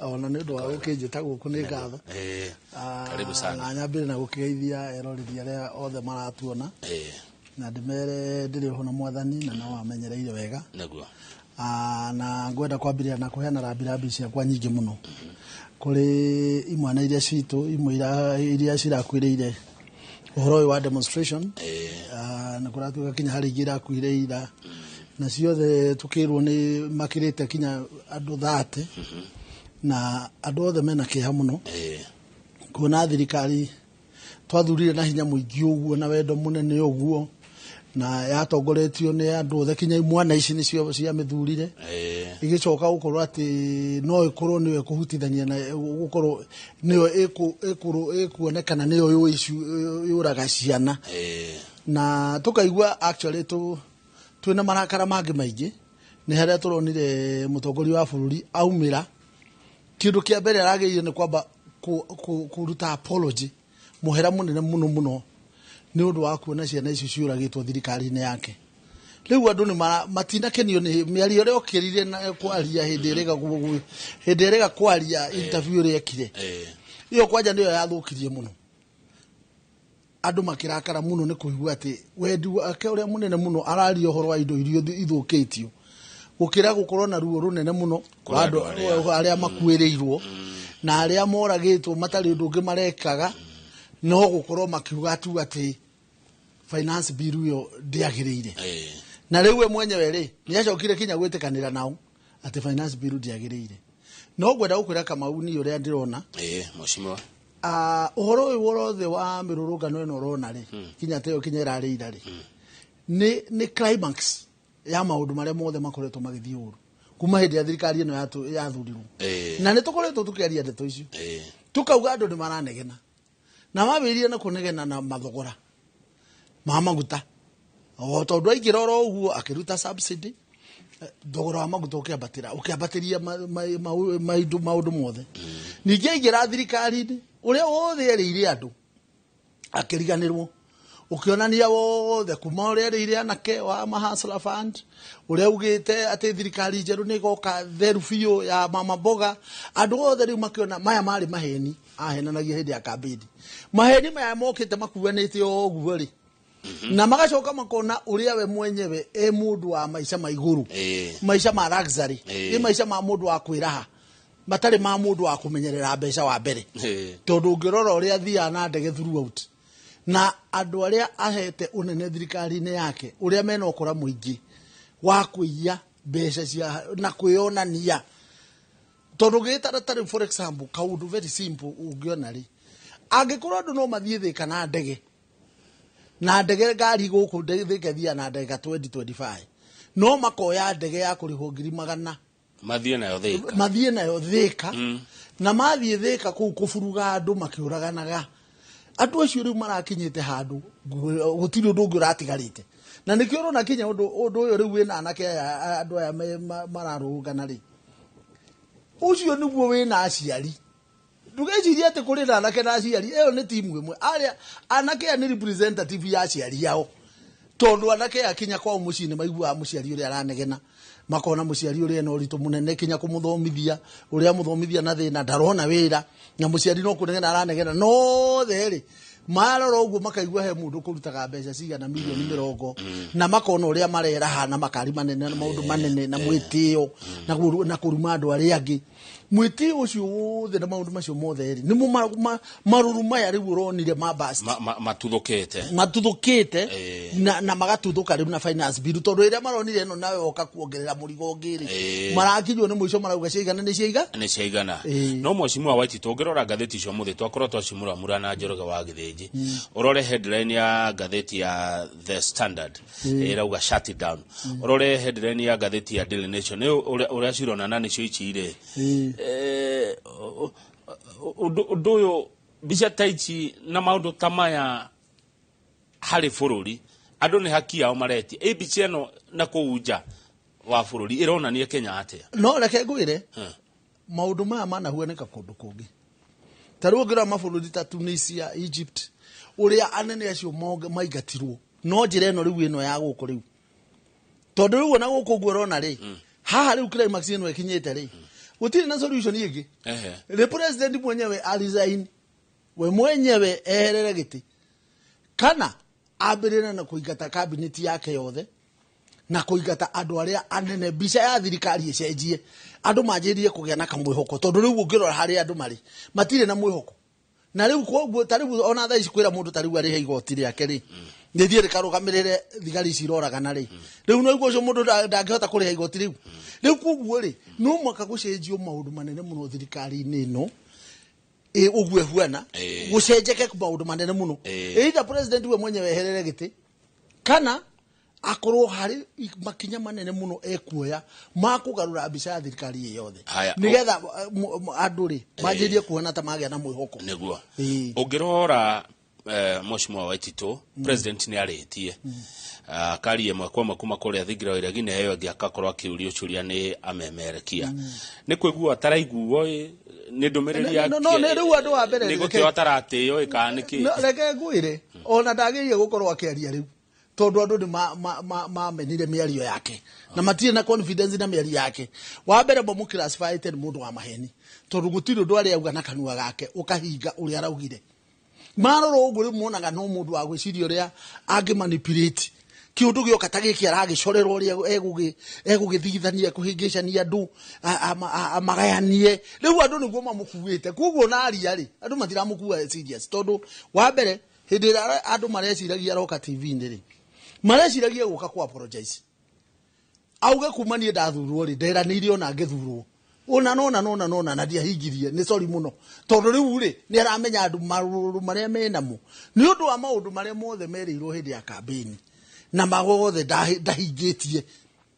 Ona nĩ ũndũ wa gũkĩnjĩta gũkũ, nĩ ngatho. Karibu sana. Na nyambĩrĩrie na gũkĩgeithia eroreri arĩa othe maratuona na ndĩmere ndĩrĩ ho na Mwathani na no amenyereire wega. Na ngwenda kwambĩrĩria na kũheana rambirambi ciakwa nyingĩ mũno kũrĩ imwana iria citũ imwe iria cirakuĩrĩire ũhoro ũyũ wa demonstration. Na kũratuĩka kinya harĩ ingĩ irakuire ira, na ciothe tukĩrwo nĩ makĩrĩte kinya andũ 30, na andũ othe mena kĩeha mũno kuona thirikari twathurire na hinya mũingĩ ũguo na wendo mũnene ũguo, na yatongoretio nĩ andũ othe, kinya imwana ici nĩcio ciamĩthurire, igĩcoka gũkorwo atĩ no ĩkorwo nĩyo ĩkũhutithania na gũkorwo nĩyo ĩkuonekana nĩyo yũraga ciana. Na tũkaigua actually twĩna marakara mangĩ maingĩ nĩ harĩa tũronire mũtongoria wa bũrũri aumĩra. Kĩndũ kĩa mbere aragĩrĩire nĩ kwamba kũruta apology, mũhera mũnene mũno mũno, nĩ ũndũ wa kuona ciana icio ciũragĩtwo thirikari-inĩ yake. Rĩu andũ nĩ matinakenio nĩ mĩario ĩrĩa okĩrire na kwaria hĩndĩ ĩrĩa hĩndĩ ĩrĩa kwaria interview ĩrĩa ekire. Ĩyo kwanja nĩyo yathũkirie mũno andũ makĩrakara mũno, nĩ kũigua atĩ wendi wake ũrĩa mũnene mũno araria ũhoro wa indo iria ithũkĩtio gũkĩra gũkorwo na ruo rũnene mũno kũrĩ rwa andũ andũ arĩa- arĩa makuĩrĩirwo na arĩa moragĩtwo matarĩ ũndũ ũngĩ marekaga no gũkorwo makiuga tu atĩ finance bill ĩyo ndĩagĩrĩire. Na rĩu we mwenyewe rĩ, nĩ acokire kinya gwĩtĩkanĩra nao atĩ finance bill ndĩagĩrĩire. No ngwenda gũkwĩra, Kamau, niĩ ũrĩa ndĩrona, Mheshimiwa. Ũhoro ũyũ wothe wa mĩrũrũngano ĩno ũrona rĩ, kinya tĩyo kinya ĩrarĩ ira rĩ, nĩ climax ya maũndũ marĩa mothe makoretwo magĩthiĩ ũru kuma hĩndĩ ya thirikari ĩno yathurirwo. Na nĩ tũkoretwo tũkĩaria ndeto icio, tukauga andũ nĩ maranegena na mambĩrĩria na kũnegena na mathogora ma maguta, o tondũ aingĩra oro ũguo akĩruta subsidy, thogora wa maguta ũkĩambatĩra, ũkĩambatĩria maũndũ mothe. Ningĩ aingĩra thirikari-inĩ, ũrĩa wothe erĩire andũ akĩriganĩrwo, ũkĩonania wothe kuma ũrĩa erĩire anake wa Mahustler Fund, ũrĩa ugĩte atĩ thirikari njerũ nĩ ĩgoka theru biũ ya mama mboga. Andũ othe rĩu makĩona maya marĩ maheni ahenanagia hĩndĩ ya kambĩni. Maheni maya mokĩte makuanĩte o ũguo rĩ, na magacoka makona ũrĩa we mwenyewe e mũndũ wa maica ma igũrũ, maica ma luxury, nĩ maica ma mũndũ wa kwĩraha, matarĩ ma mũndũ wa kũmenyerera mbeca wa mbere, tondũ ũngĩrora ũrĩa athiaga na ndege throughout, na andũ arĩa ahete ũnene thirikari-inĩ yake, ũrĩa mena ũkora mũingĩ wa kũiya mbeca cia na kwĩyonania, tondũ ũgĩtara tarĩu, for example, kaũndũ very simple ũngĩona rĩ, angĩkorwo andũ no mathiĩ Thĩka na ndege, na ndege ngari gũkũ Thĩka ĩthiaga na ndege 2025, no makoya ndege ya kũrĩhwo 100,000 mathiĩ nayo Thĩka, mathiĩ nayo Thĩka, na mathiĩ Thĩka kũu kũburuga andũ makĩũraganaga. Andũ acio rĩu marakinyĩte handũ gũtirĩ ũndũ ũngĩ ũratigarĩte, na nĩkĩo ũrona kinya ũndũ ũyũ rĩu wĩna anake aya, andũ aya mararũrũngana rĩ, ũcio nĩguo wĩna aciari. Ndũgecirie atĩ kũrĩ na anake na aciari, ĩyo nĩ timu ĩmwe. Arĩa anake aya nĩ representative ya aciari ao, tondũ anake aya kinya kwao mũciĩ nĩ maiguaga mũciari ũrĩa aranegena, makona mũciari ũrĩa ena ũritũ mũnene kinya kũmũthomithia, ũrĩa amũthomithia na thĩna, ndarona wĩra, na mũciari no kũnegena aranegena. Nothe rĩ, marora ũguo makaigua he mũndũ kũrutaga mbeca cigana mirioni 20, na makona ũrĩa mareraha na makari manene na maũndũ manene na mwĩtĩo na kũruma andũ arĩa angĩ. Mwĩtĩo ũcio wothe na maũndũ macio mothe rĩ, nĩmo marũrũ maya rĩu ũronire ma burst. Matuthũkĩte. Matuthũkĩte na magatuthũka rĩu na finance bill, tondũ ĩrĩa maronire ĩno nayo yoka kuongerera mũrigo ũngĩ rĩ, marakinywo nĩ mũico, marauga ciaigana nĩ ciaiga. Nĩ ciaigana. No mheshimiwa Waititi, ũngĩrora ngathĩti cia ũmũthĩ, twakorwo twacimuramura na Njoroge wa Gĩthĩnji, ũrore headline ya ngathĩti ya The Standard ĩrauga "Shut it down". Ũrore headline ya ngathĩti ya Daily Nation, nĩ ũrĩa cirona na nĩcio ici rĩ. Ũndũ ũyũ, mbica ta ici na maũndũ ta maya harĩ bũrũri, andũ nĩ haki yao maretia. Ĩ mbica ĩno na kũu nja wa bũrũri ĩronania Kenya atĩa? No reke ngwĩre, maũndũ maya manahuanĩka kũndũ kũngĩ. Ta rĩu ũngĩrora mabũrũri ta Tunisia, Egypt, ũrĩa anene acio maingatirwo no njĩra ĩno rĩu ĩno ya gũkũ rĩu, tondũ rĩu ona gũkũ ũguo ũrona rĩ, haha rĩu climax ĩno ĩkinyĩte rĩ, Gũtirĩ na solution ĩngĩ. Ehe. Nĩ president mwenyewe aresign, we mwenyewe eherere gĩtĩ, kana ambĩrĩre na kũingata cabinet yake yothe na kũingata andũ arĩa anene, mbica ya thirikari ĩcenjie, andũ manjĩrĩrie kũgĩa na kamwĩhoko, tondũ rĩu ũngĩrora harĩa andũ marĩ matirĩ na mwĩhoko. Na rĩu koguo ta rĩu ona thaa ici kwĩra mũndũ ta rĩu arĩhe igoti rĩake rĩ, rĩthiĩ rĩkarũgamĩrĩre thigari ici iroragana rĩ, rĩu no iguo ũcio mũndũ ndangĩhota kũrĩha igoti rĩu. Rĩu koguo rĩ, no mũhaka gũcenjio maũndũ manene mũno thirikari-inĩ ĩno ũguo ĩhuana, gũcenjeke maũndũ manene mũno. Either president we mwenyewe eherere gĩtĩ, kana akorwo harĩ makinya manene mũno ekuoya ma kũgarũra mbica ya thirikari ĩ yothe, Haya, nĩgetha andũ rĩ manjĩrie kuona ta magĩa na mwĩhoko. Nĩguo. Ĩĩ. Ũngĩrora mheshimiwa Waititũ, president nĩ arĩtie akaria ĩmwe kwa ĩmwe kuma kũrĩa thingira wa iregi, na ĩyo ĩngĩ akakorwo akĩũrio ciũria nĩ amemerekia. Nĩ kũiguo ataraiguo ĩ, nĩ ndũmĩrĩri No, no, nĩ rĩu andũ wa mbere nĩ reke- gũtĩo ataratĩo ĩ, kana nĩ kĩ? No, reke ngwĩre, ona ndagĩrĩire gũkorwo akĩaria rĩu, tondũ andũ nĩ mamenire mĩario yake na matirĩ na confidence na mĩario yake. Wa mbere mamũclassifyĩte nĩ mũndũ wa maheni, tondũ gũtirĩ ũndũ arĩa auga na kanua gake ũkahinga ũrĩa araugire. Marora ũguo rĩu monaga no mũndũ wa gwĩciria ũrĩa angĩ manipulate kĩũndũ gĩoka ta gĩkĩ, aragĩcorera ũrĩa egũgĩthigithania, kũhĩngĩcania andũ, amagayanie. Rĩu andũ nĩguo mamũkuĩte, koguo na aria rĩ, andũ matiramũkua serious, tondũ wa mbere hĩndĩ ĩrĩa andũ mareciragia aroka TV-inĩ rĩ, mareciragia gũka ku apologize, auge kuma niĩ ndathurwo rĩ, nderanĩire ona ngĩthurwo ũna nona nona nona na ndiahingirie, nĩ sorry mũno, tondũ rĩu rĩ nĩ aramenya andũ marũrũ marĩa menamo nĩ ũndũ wa maũndũ marĩa mothe merĩirwo hĩndĩ ya kambĩni na magothe ndahingĩtie,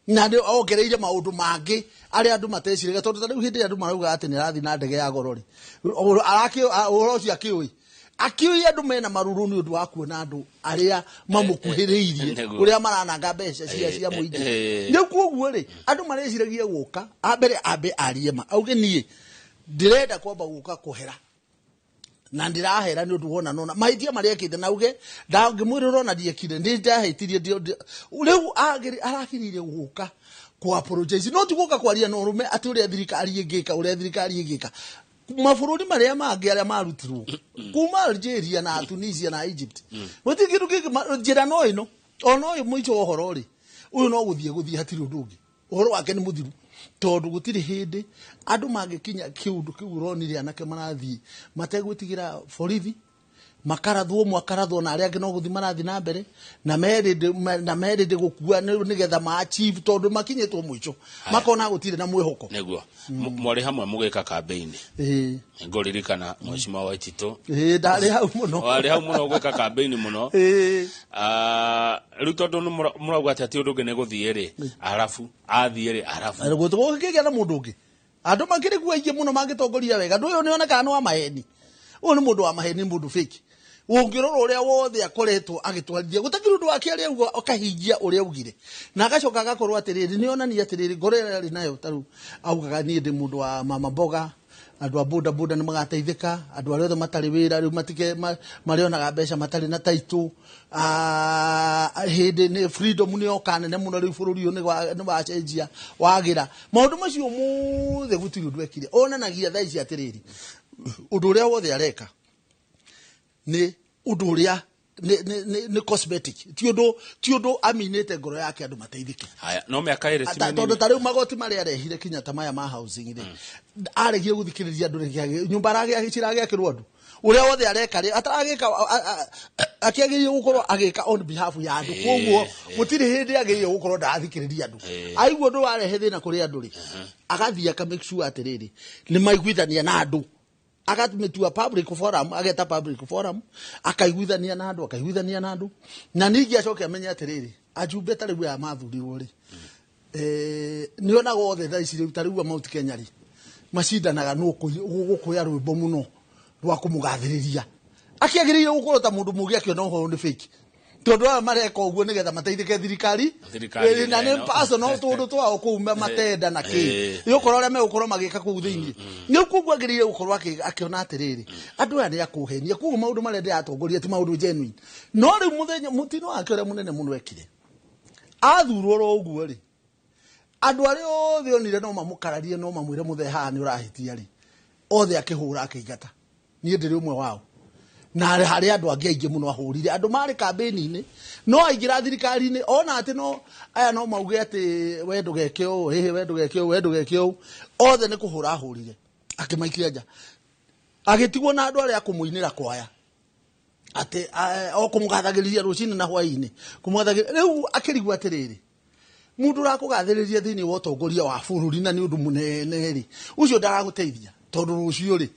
na nĩ ongereire maũndũ mangĩ arĩa andũ mateciragia, tondũ ta rĩu hĩndĩ ĩrĩa andũ marauga atĩ nĩ arathiĩ na ndege ya goro rĩ, ũhoro ũcio akĩũĩ andũ mena marũrũ nĩ ũndũ wa kuona andũ arĩa mamũkuhĩrĩirie Nĩguo. ũrĩa marananga mbeca cia mũingĩ. Rĩu koguo rĩ, andũ mareciragia gũka ambere ambe arie ma, auge niĩ ndĩrenda kwamba gũka kũhera na ndĩrahera nĩ ũndũ wona nona mahĩtia marĩa ekĩte, na auge ndangĩmwĩrĩra ona ndiekire, nĩ ndahĩtirie. Rĩu arakĩrĩire gũka ku apologize, no ti gũka kwaria na ũrũme atĩ ũrĩa thirikari ĩngĩka, ũrĩa thirikari ĩngĩka mabũrũri marĩa mangĩ arĩa marutirwo kuma Algeria na Tunisia na Egypt. Gũtirĩ kĩndũ kĩngĩ, njĩra no ĩno ona ũyũ mũico wa ũhoro rĩ, ũyũ no gũthiĩ hatirĩ ũndũ ũngĩ, ũhoro wake nĩ mũthiru, tondũ gũtirĩ hĩndĩ andũ mangĩkinya kĩũndũ kĩu ũronire anake marathiĩ mategwĩtigĩra borithi, makarathwo mwakarathwo na arĩa angĩ no gũthiĩ marathiĩ na mbere na merĩndĩ gũkua nĩgetha ma achieve, tondũ makinyĩtwo mũico makona gũtirĩ na mwĩhoko. Nĩguo. Mwarĩ hamwe mũgĩka kambĩini. Ĩĩ. Ngũririkana mheshimiwa Waititũ. Ĩĩ, ndarĩ hau mũno. Warĩ hau mũno gwĩka kambĩini mũno. Ĩĩ. Rĩu tondũ nĩ mũrauga atĩ ati ũndũ ũngĩ nĩ gũthiĩ rĩ, arabu athiĩ rĩ, arabu gũkĩgĩa na mũndũ ũngĩ, andũ makĩrĩ kuo aingĩ mũno mangĩtongoria wega. Andũ ũyũ nĩ onekaga nĩ wa maheni, ũyũ nĩ mũndũ wa maheni, mũndũ fake. Ũngĩrora ũrĩa wothe akoretwo agĩtwarithia, gũtakĩrĩ ũndũ wake arĩa auga akahingia ũrĩa augire, na agacoka agakorwo atĩrĩrĩ nĩ onania atĩrĩrĩ ngoro ĩrĩa arĩ nayo. Ta rĩu augaga niĩ ndĩ mũndũ wa mama mboga, andũ a boda boda nĩ magateithĩka, andũ arĩa othe matarĩ wĩra rĩu matike marĩonaga mbeca matarĩ na taitũ. Hĩndĩ nĩ freedom nĩ yoka nene mũno, rĩu bũrũri ũyũ nĩ wacenjia wagĩra. Maũndũ macio mothe gũtirĩ ũndũ ekire. Onanagia thaa ici atĩrĩrĩ ũndũ ũrĩa wothe areka nĩ ũndũ ũrĩa nĩ cosmetic, ti ũndũ aminĩte ngoro yake andũ mateithĩke. Haya, no mĩaka ĩrĩ ti Tondũ mĩnini. Ta rĩu magoti marĩa arehire kinya ta maya ma housing rĩ, aregie gũthikĩrĩria andũ rĩ, nyũmba ciragĩakĩrwo andũ, ũrĩa wothe areka rĩ ataragĩka akĩagĩrĩire gũkorwo agĩka on behalf ya andũ. Koguo gũtirĩ hĩndĩ agĩrĩire gũkorwo ndarathikĩrĩria andũ. Aigua ũndũ warehe thĩna kũrĩ andũ rĩ, agathiĩ aka make sure atĩrĩrĩ nĩ maiguithania na andũ, akamĩtua public forum, ageta public forum, akaiguithania na andũ, akaiguithania na andũ. Na ningĩ acoke amenye atĩrĩrĩ ajumbe ta rĩu aya mathurirwo rĩ, nĩ onaga othe thaa ici rĩu ta rĩu a Mount Kenya rĩ, macindanaga nũ gũkũya rwĩmbo mũno rwa kũmũgathĩrĩria. Akĩagĩrĩire gũkorwo ta mũndũ mũgĩ akĩona ũhoro nĩ fake, tondũ aya mareka ũguo nĩgetha mateithĩke thirikari. Thirikari na nĩ ĩno. personal tũndũ twao kũu matenda na kĩ nĩ ũkorwo ũrĩa megũkorwo magĩka kũu thĩinĩ. Nĩ koguo agĩrĩire gũkorwo akĩona atĩrĩrĩ andũ aya nĩ akũhenia, koguo maũndũ marĩa ndĩratongoria ti maũndũ genuine. No rĩu mũthenya mũtino wake ũrĩa mũnene mũno ekire athurwo oro ũguo rĩ, Andũ arĩa othe onire no mamũkararie, no mamwĩre mũthee haha nĩ ũrahĩtia rĩ, othe akĩhũra akĩingata. Niĩ ndĩrĩ ũmwe wao, na harĩ andũ angĩ aingĩ mũno ahũrire, andũ marĩ kambĩni-inĩ, no aingĩra thirikari-inĩ ona atĩ no aya no mauge atĩ we ndũgeke ũũ, ĩhĩ, we ndũgeke ũũ, we ndũgeke ũũ, othe nĩ kũhũra ahũrire akĩmaikia nja, agĩtigwo na andũ arĩa akũmũinĩra kwaya atĩ o kũmũgathagĩrĩria rũcinĩ na hwaĩ-inĩ, kũmũgathagĩrĩria. Rĩu akĩrigwo atĩrĩrĩ, mũndũ ũrakũgathĩrĩria thĩinĩ wa ũtongoria wa bũrũri na nĩ ũndũ mũnene rĩ, ũcio ndaragũteithia, tondũ rũciũ rĩ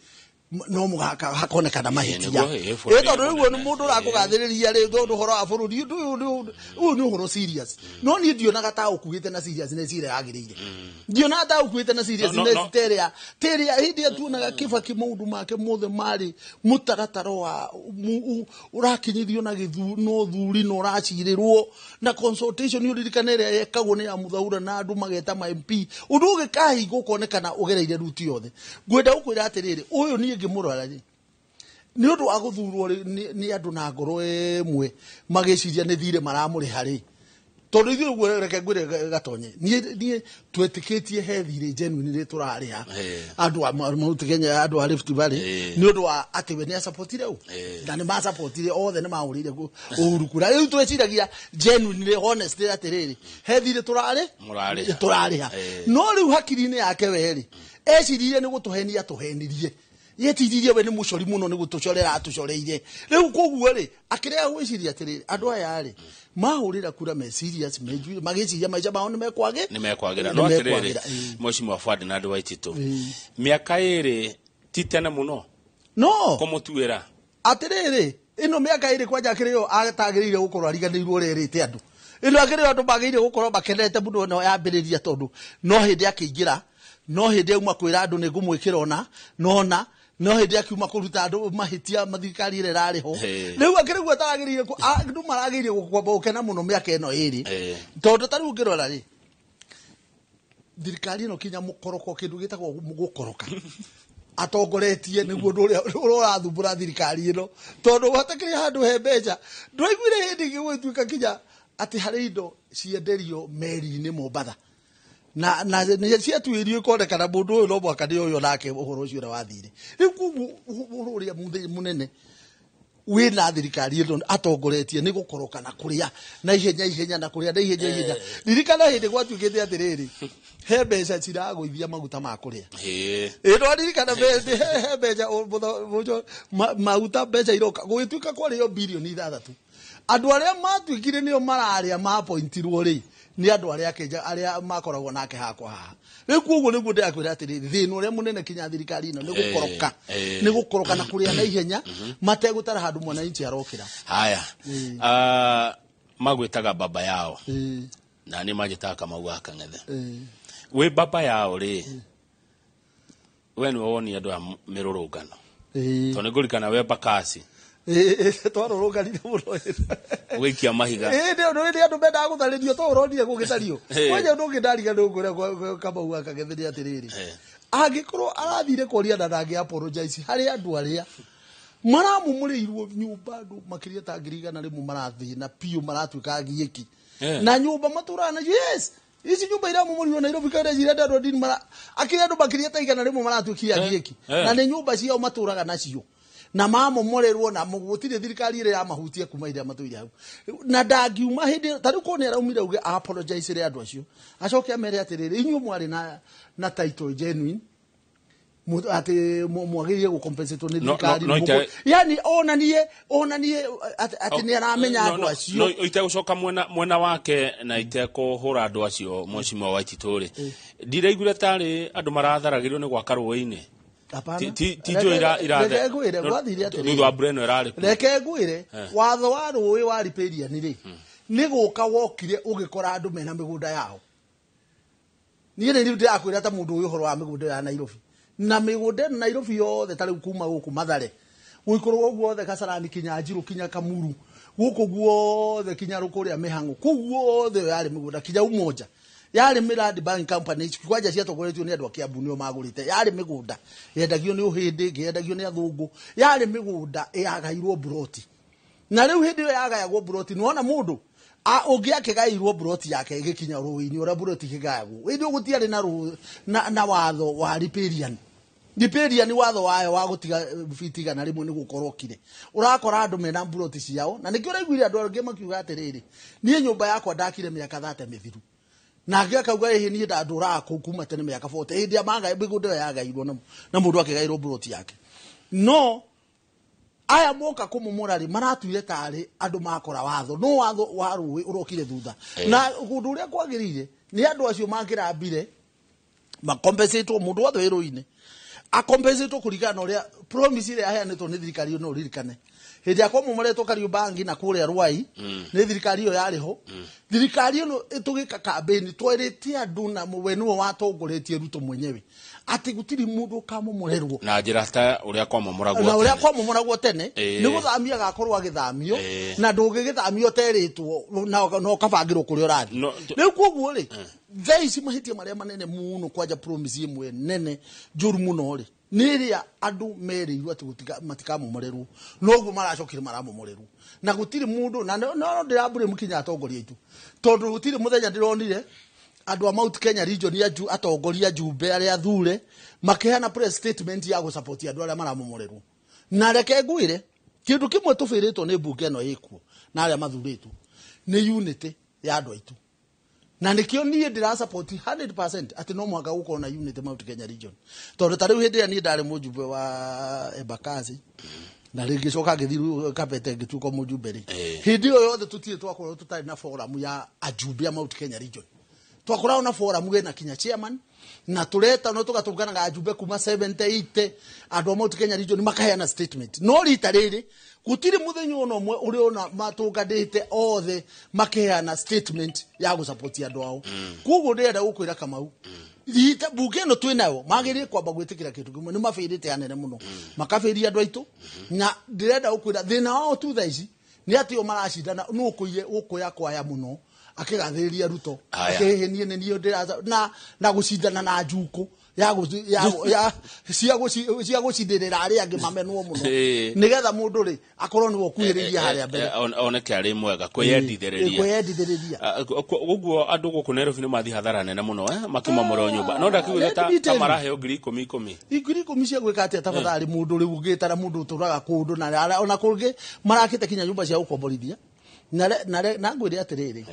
no mũhaka hakonekana mahĩtia. Nĩguo, bũrũri Ĩ, tondũ rĩu mũnene. nĩ mũndũ ũrakũgathĩrĩria rĩ, tondũ ũhoro wa bũrũri ũndũ ũyũ nĩ ũhoro serious, no niĩ ndionaga ta ũkuĩte na seriousness ĩrĩa yagĩrĩire, ndionaga ta ũkuĩte na seriousness No, no, no. terĩa hĩndĩ ĩrĩa tuonaga Kibaki maũndũ make mothe marĩ mũtaratara wa ũrakinyithio na gĩthu na ũthuri na ũracirĩrwo na consultation. Ũririkane ĩrĩa yekagwo nĩ ya Muthaura na andũ mageta ma MP, ũndũ ũgĩkahingwo ũkonekana ũgereire ruti yothe. Ngwenda gũkwĩra atĩrĩrĩ, ũyũ niĩ ngĩmũrora rĩ, nĩ ũndũ wa gũthurwo rĩ, nĩ andũ na ngoro ĩmwe magĩciria nĩ thirĩ maramũrĩha rĩ, tondũ ithuĩ ũguo, reke ngwĩre Gatonye, niĩ twetĩkĩtie he thirĩ genuine rĩ tũrarĩha andũ a Mount Kenya, andũ a Rift Valley, nĩ ũndũ wa atĩ we nĩ acapotire ũ na nĩ macapotire othe, nĩ mahũrĩire Uhuru kura. Rĩu tweciragia genuinely, honestly, atĩrĩrĩ, he thirĩ tũrarĩ Mũrarĩha. Tũrarĩha. No rĩu hakiri-inĩ yake we rĩ, eciririe nĩ gũtũhenia tũhenirie, yetiririe we nĩ mũcori mũno, nĩ gũtũcorera atũcoreire. Rĩu koguo rĩ, akĩrega gwĩciria atĩrĩrĩ, andũ aya rĩ mahũrĩra kura me serious, menjuire magĩciria maica mao nĩ mekwagĩ nĩ mekwagĩra. Nĩ No atĩrĩrĩ, mekwagĩra, ĩĩ. Mheshimiwa Ferdinand Waititũ, mĩaka 2 ti tene mũno no kũmũtuĩra? Atĩrĩrĩ, ĩno mĩaka 2 kwanja akĩrĩ yo atagĩrĩire gũkorwo ariganĩirwo ũrĩa ĩrĩte andũ. Ĩno akĩrĩ yo andũ magĩrĩire gũkorwo makenete mũno ĩno yambĩrĩria, tondũ no hĩndĩ akĩingĩra, no hĩndĩ auma kwĩra andũ nĩ ngũmwĩkĩra ona nona, no hĩndĩ akiuma kũruta andũ mahĩtia mathirikari ĩrĩa ĩrarĩ ho. Rĩu akĩrĩ guo ataragĩrĩire andũ maragĩrĩire kwamba gũkena mũno mĩaka ĩno 2, tondũ ta rĩu ũngĩrora rĩ, thirikari ĩno kinya mũkoroko, kĩndũ gĩtagwo gũkoroka atongoretie, nĩguo ũndũ ũrĩa ũrathumbũra thirikari ĩno, tondũ hatakĩrĩ handũ he mbeca. Ndwaiguire hĩndĩ ĩngĩ gũgĩtuĩka kinya atĩ harĩ indo cienderio meri-inĩ Mombatha na nĩ ciatuĩrio ikonekana mũndũ ũyũ no mwaka nĩ ũyũ nake ũhoro ũcio ũrĩa wathire. Rĩu koguo ũhoro ũrĩa mũnene wĩna thirikari ĩno atongoretie nĩ gũkoroka na kũrĩa na ihenya ihenya na kũrĩa na ihenya ihenya. Ririkana hĩndĩ gwatuĩkĩte atĩrĩrĩ, he mbeca ciragũithia maguta ma kũrĩa. Ĩ ndwaririkana he mbeca maguta mbeca iroka gũgĩtuĩka kwarĩo birioni 6? Andũ arĩa matuĩkire nĩo mararĩa mapointirwo rĩ, nĩ andũ arĩa akenja arĩa makoragwo nake hakwa haha. Rĩu koguo nĩguo ndĩrakwĩra atĩrĩrĩ, thĩna ũrĩa mũnene kinya thirikari ĩno nĩ gũkoroka, nĩ gũkoroka na kũrĩa na ihenya mategũtara handũ mwananchi arokĩra. Haya. Magwĩtaga baba yao, na nĩ manjĩtaga Kamau wa Kang'ethe. Wĩ baba yao rĩ, we nĩwe wonia andũ a mĩrũrũngano, tondũ nĩ ngũririkana we Bakasi Twarũrũnganire mũno. Ũgĩikia mahiga. Ĩ nĩ ũndũ hĩndĩ andũ mendaga gũtharĩrio to ũronire gũgĩthario. Kwanja ũndũ ũngĩ ndarigana ngwĩra Kamau wa Kang'ethe nĩ atĩrĩrĩ, angĩkorwo arathire kwaria na ndangĩ apologize harĩ andũ arĩa maramomũrĩirwo nyũmba, andũ makĩria ta 100,000 marathĩna biũ, maratuĩka agiĩki na nyũmba matũraga nacio. Yes, ici nyũmba iramomũrirwo Nairobi kaira cirenda andũ andini mara akĩrĩ andũ makĩria ta 100 maratuĩkire agiĩki, na nĩ nyũmba ciao matũraga nacio na mamomorerwo na gũtirĩ thirikari ĩrĩa yamahutia kuma ĩrĩa matũire hau, na ndangiuma hĩndĩ ta rĩu korwo nĩ araumire auge apologize rĩ andũ acio, acoke amere atĩrĩrĩ, inyuĩ mwarĩ na title genuine, atĩ mwagĩrĩire gũcompensate nĩ No, no, thirikari. No, Yani onanie atĩ nĩ aramenya andũ acio. No itegũcoka mwena wake na itekũhũra andũ acio, Mheshimiwa Waititũ rĩ, ndiraiguire tarĩ andũ maratharagĩrio nĩ gwaka rũĩ-inĩ. Hapana. Ti njũĩ Reke ngwĩre, gwathire atĩrĩrĩ. Thutha wa mbura ĩno ĩrarĩ kuo. Reke ngwĩre, watho wa rũĩ wa riparian rĩ, nĩ gũka wokire ũgĩkora andũ mena mĩgũnda yao. Niĩ rĩu ndĩrakwĩra ta mũndũ ũyũ ũhoro wa mĩgũnda ya Nairobi, na mĩgũnda ĩno Nairobi yothe, ta rĩu kuma gũkũ Mathare gũikũrũka guothe Kasarani kinya Njirũ kinya Kamuru gũkũ guothe kinya kũrĩa Mĩhang'o, kũu guothe ĩyo yarĩ mĩgũnda, kinya Umoja yarĩ mĩrandi buying company kwanja ciatongoretio nĩ andũ a Kiambu nĩo magũrĩte. Yarĩ mĩgũnda yendagio nĩ ũhĩndĩ, ĩngĩ yendagio nĩ athũngũ, yarĩ mĩgũnda yagairwo mburoti, na rĩu hĩndĩ ĩyo yagayagwo mburoti nĩwona mũndũ Ũngĩ akĩgairwo mburoti yake ĩgĩkinya rũĩ-inĩ ũrĩa mburoti ĩkĩgayagwo hĩndĩ ĩyo gũtiarĩ na na watho wa riparian. Riparian watho wayo wa gũtiga biti 100 nĩ gũkorwo kire ũrakora andũ mena mburoti ciao, na nĩkĩo ũraiguire andũ angĩ makiuga atĩrĩrĩ, niĩ nyũmba yakwa ndakire mĩaka 30 mĩthiru, nake akauga ĩhĩ niĩ ndandũraga kũu kuma tene mĩaka 40 hĩndĩ ya maga mĩgũnda ĩyo yagairwo na mũndũ akĩgairwo mburoti yake. No aya moka kũmomora rĩ, maratuire tarĩ andũ makora watho, no watho wa rũĩ ũrokire thutha. Na ũndũ ũrĩa kwagĩrĩire nĩ andũ acio mangĩrambire makompensatwo, mũndũ wothe wĩ rũĩ-inĩ akompensatwo kũringana na ũrĩa promise ĩrĩa yaheanĩtwo nĩ thirikari ĩyo. No ũririkane hĩndĩ ya kwamomoretwo Kariobangi na kũrĩa Rwai nĩ thirikari ĩyo yarĩ ho. Thirikari ĩno tũgĩka campaign twerĩte andũ, na we nĩwe watongoretie, Ruto mwenyewe, atĩ gũtirĩ mũndũ ũkamomorerwo na njĩra ta ũrĩa kwamomoragwo na ũrĩa tene. Kwamomoragwo tene. Nĩ gũthamia agakorwo agĩthamio na ndũngĩgĩthamio ũterĩtwo na ũkabangĩrwo kũrĩa ũrathiĩ. Rĩu koguo rĩ, thaa ici mahĩtia marĩa manene mũno, kwanja promise ĩmwe nene njũru mũno rĩ, nĩ ĩrĩa andũ merĩirwo atĩ matikamomorerwo, noguo maracokire maramomorerwo na gũtirĩ mũndũ na no ndĩrambũrĩ mũkinya atongoria aitũ, tondũ gũtirĩ mũthenya ndĩronire andũ a Mount Kenya region ya atongoria njumbe arĩa athure makĩheana press statement ya gũsupport andũ arĩa maramomorerwo. Na reke ngwĩre kĩndũ kĩmwe tũbĩrĩtwo nĩ mbunge ĩno ĩkuo na arĩa mathurĩtwo nĩ unity ya andũ aitũ, na nĩkĩo niĩ ndĩra support 100% atĩ no mũhaka gũkorwo na unity Mount Kenya region, tondũ ta rĩu hĩndĩ ĩrĩa niĩ ndarĩ mũjumbe wa Embakasi na rĩngĩ coka ngĩthiĩ Kabete ngĩtuĩka mũjumbe rĩ, hĩndĩ ĩyo yothe tũtirĩ twakorwo tũtarĩ na forum ya ajumbe a Mount Kenya region. Twakoragwo na forum ĩna kinya chairman na tureta no tugatũnganaga ajumbe kuma 70 80 andũ a Mount Kenya region makaheana statement. No rita rĩrĩ gũtirĩ mũthenya ona ũmwe ũrĩ ona matũnganĩte othe makeheana statement ya gũsupport andũ ao. Koguo ndĩrenda gũkwĩra Kamau, rita bunge ĩno twĩ nayo magĩrĩire kwamba gwĩtĩkĩra kĩndũ kĩmwe, nĩ mabĩrĩte anene mũno, makabĩria andũ aitũ. Na ndĩrenda gũkwĩra thĩna wao tu thaa ici nĩ atĩ o maracindana nũ ũkũiye ũkũya kwaya mũno akĩgathĩrĩria Ruto. Haya. Akĩhĩ niĩ nĩ niĩ ndĩraca na gũcindana na njukũ ya ya cia gũcindĩrĩra arĩa angĩ mamenwo mũno, nĩgetha mũndũ rĩ akorwo nĩwe ũkuhĩrĩirie harĩa mbere. Oneke arĩ mwega kwĩyendithĩrĩria. Kwĩyendithĩrĩria. Ũguo andũ gũkũ Nairobi nĩ mathiĩ hathara nene mũno makĩmomorwo nyũmba, no ndakĩguire Let ta me ta tell you. maraheo 10,000 10,000. 10,000 cia gwĩka atĩa? Tafadhali, mũndũ rĩu ũngĩtara mũndũ ũtũraga kũndũ na ona kũngĩ marakĩte kinya nyũmba cia gũkomborithia na ngwĩre atĩrĩrĩ,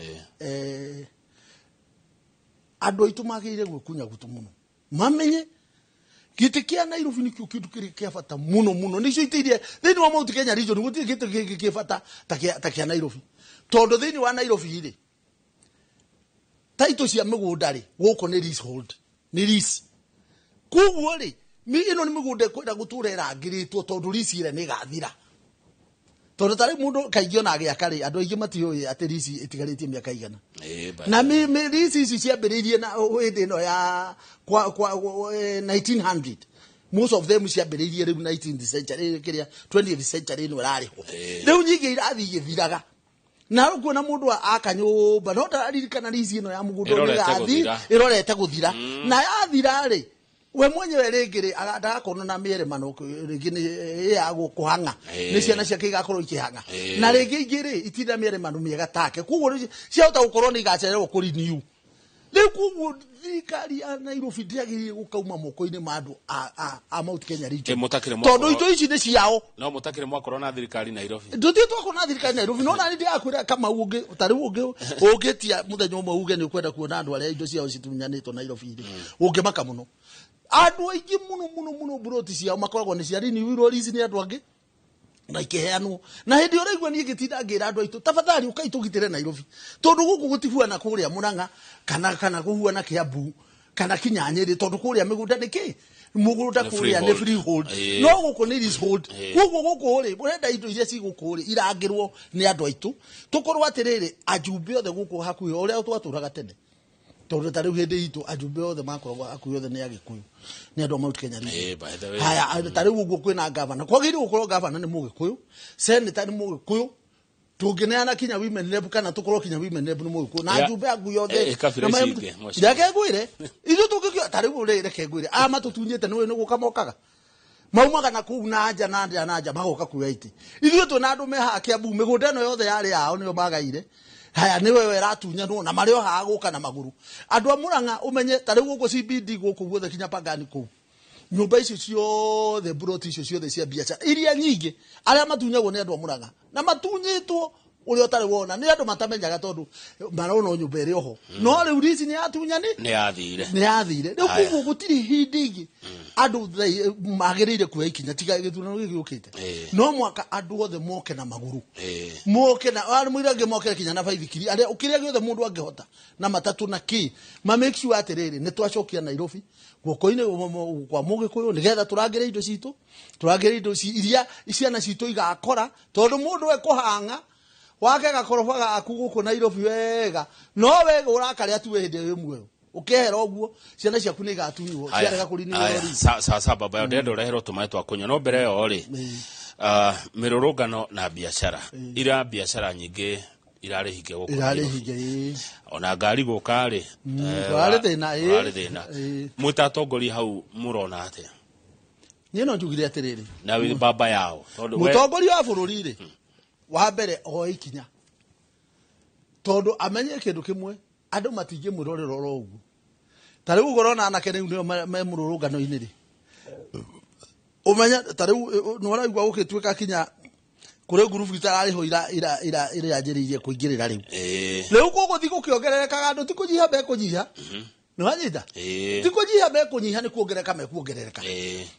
andũ aitũ magĩrĩire gwĩkunya gutu mũno mamenye gĩtĩ kĩa Nairobi nĩkĩo kĩndũ kĩrĩa kĩa bata mũno mũno. Nĩcio itĩ iria thĩinĩ wa Mount Kenya region gũtirĩ gĩtĩ kĩngĩ kĩ bata ta kĩa Nairobi, tondũ thĩinĩ wa Nairobi rĩ, taitũ cia mĩgũnda rĩ, gũkũ nĩ leasehold, nĩ lease. Koguo rĩ, ĩno nĩ mĩgũnda ĩkwenda gũtũra ĩrangĩrĩtwo, tondũ lease ĩrĩa nĩ ĩgathira, tondũ ta rĩu mũndũ kaingĩ ona agĩaka rĩ, andũ aingĩ matiũĩ atĩ lease ĩtigarĩtie mĩaka igana. Na lease ici ciambĩrĩirie na hĩndĩ ĩno ya kwa 1900. Most of them ciambĩrĩirie rĩu 19th century, kĩrĩa 20th century ĩno ĩrarĩho. Rĩu nyingĩ irathiĩ igĩthiraga, na rĩu kuona mũndũ aka nyũmba no ndararirikana lease ĩno ya mũgũnda Ĩrorete nĩ ĩgathiĩ gũthira. Ĩrorete gũthira, na yathira rĩ, we mwenyewe rĩngĩ rĩ ndagakorwo na mĩeremano, rĩngĩ nĩ ya kũhang'a nĩ ciana ciake igakorwo ikĩhang'a, na rĩngĩ ingĩ rĩ itirĩ na mĩeremano mĩega take, koguo rĩ, ciahota gũkorwo nĩ igacererwo kũrenew rĩu. Koguo thirikari ya Nairobi ndĩagĩrĩire gũkauma moko-inĩ ma andũ a Mount Kenya region, Mũtakĩrĩ tondũ mwakorwo indo ici nĩ ciao. No mũtakĩrĩ mwakorwo na thirikari Nairobi. Ndũthiĩ twakorwo na thirikari Nairobi, no nani ndĩrakwĩra Kamau, ũngĩ ta rĩu ũngĩ ũngĩtia mũthenya ũmwe uge nĩ ũkwenda kuona andũ arĩa indo ciao citunyanĩtwo Nairobi rĩ, ũngĩmaka mũno. Andũ aingĩ mũno mũno mũno mburoti ciao makoragwo nĩ cia renewirwo lease nĩ andũ angĩ na ikĩheanwo, na hĩndĩ ĩyo ũraigua niĩ ngĩtinda ngĩra andũ aitũ, tafadhali ũkai tũgitĩre Nairobi, tondũ gũkũ gũtihuana kũrĩa Mũrang'a kana kũhuana Kĩambu kana kinya Nyĩrĩ, tondũ kũrĩa mĩgũnda nĩ kĩ mũgũnda Nĩ kũrĩa nĩ freehold. Freehold, no gũkũ nĩ leasehold. Koguo gũkũ rĩ, ũrenda indo iria ci gũkũ rĩ irangĩrwo nĩ andũ aitũ, tũkorwo atĩrĩrĩ, ajumbe othe gũkũ hakuhĩ ũrĩa twatũraga tene, tondũ ta rĩu hĩndĩ itũ ajumbe othe makoragwo hakuhĩ othe nĩ Agĩkũyũ, nĩ andũ a Mount Kenya region. By the way. Haya, ta rĩu ũguo kwĩna gavana, kwagĩrĩire gũkorwo gavana nĩ Mũgĩkũyũ, senator nĩ Mũgĩkũyũ, tũngĩneana kinya women rep kana tũkorwo kinya women rep nĩ Mũgĩkũyũ na njumbe yaku yothe. Kabira ici ingĩ, mheshimiwa. Reke ngwĩre, ithuĩ tũngĩkio ta rĩu rĩ, reke ngwĩre, aya matũtunyĩte nĩ nĩ gũka mokaga maumaga na kũu na nja na nja na nja magoka kuoya itĩ. Ithuĩ twĩna andũ me haha Kiambu, mĩgũnda ĩno yothe yarĩ yao, nĩo magaire. Haya, nĩ wewe ĩratunyanwo na marĩ o haha gũka na magũrũ. Andũ a Murang'a, ũmenye ta rĩu gũkũ CBD, gũkũ guothe kinya Pangani kũu, nyũmba icio ciothe, buroti icio ciothe cia biacara iria nyingĩ, arĩa matunyagwo nĩ andũ a Murang'a, na matunyĩtwo ũrĩa ũtarĩ wona nĩ andũ matamenyaga, tondũ marona o nyũmba ĩrĩ oho, no rĩu rici nĩ yatunyani. Nĩ yathire. Nĩ yathire rĩu. Aya. Koguo gũtirĩ hĩndĩ ĩngĩ andũ magĩrĩire kuoya ikinya tiga gĩthurano gĩkĩ gĩũkĩte. No mwaka andũ othe moke na magũrũ, moke na arĩ mũira angĩ, moke kinya na baithikiri, arĩa kĩrĩa gĩothe mũndũ angĩhota, na matatũ na kĩ, ma make sure atĩrĩrĩ, nĩ twacokia Nairobi guoko-inĩ kwa mũgĩkũyũ, nĩgetha tũrangĩre indo citũ, tũrangĩre indo iria ciana citũ igakora, tondũ mũndũ ekũhang'a wake gakoroba gaku gũkũ Nairobi wega, no we ũrakarĩa tu we hĩndĩ ĩyo wĩ muoyo. Ũkehera ũguo, ciana ciaku nĩ igatunywo ciarega kũrinĩrwo rori. Sasa baba yo, ndĩrenda ũreherwo tũmaĩ twa kũnyua, no mbere ĩyo rĩ, mĩrũrũngano na biacara, ira biacara nyingĩ irarĩ hinge gũkũ Irarĩ Nairobi. hinge, ĩĩ. Ona ngari gũka rĩ, Kũrarĩ thĩna, ĩĩ. Kũrarĩ thĩna. Mwĩ atongoria hau, mũrona atĩa? Niĩ no njugire atĩrĩrĩ, Na wĩ baba yao, tondũ mũtongoria wa bũrũri rĩ, wa mbere oe ikinya, tondũ amenye kĩndũ kĩmwe, andũ matingĩmwĩrorera oro ũguo. Ta rĩu ũguo ũrona anake rĩu nĩo me mũrũrũngano-inĩ rĩ, ũmenye ta rĩu nĩ ũraigua gũgĩtuĩka kinya kũrĩ ngurubu itararĩhwo ĩranjĩrĩirie kũingĩrĩra rĩu. Rĩu gũgũthiĩ gũkĩongererekaga, andũ ti kũnyiha mekũnyiha, nĩ wanyita? Ti kũnyiha mekũnyiha, nĩ kuongerereka mekuongerereka.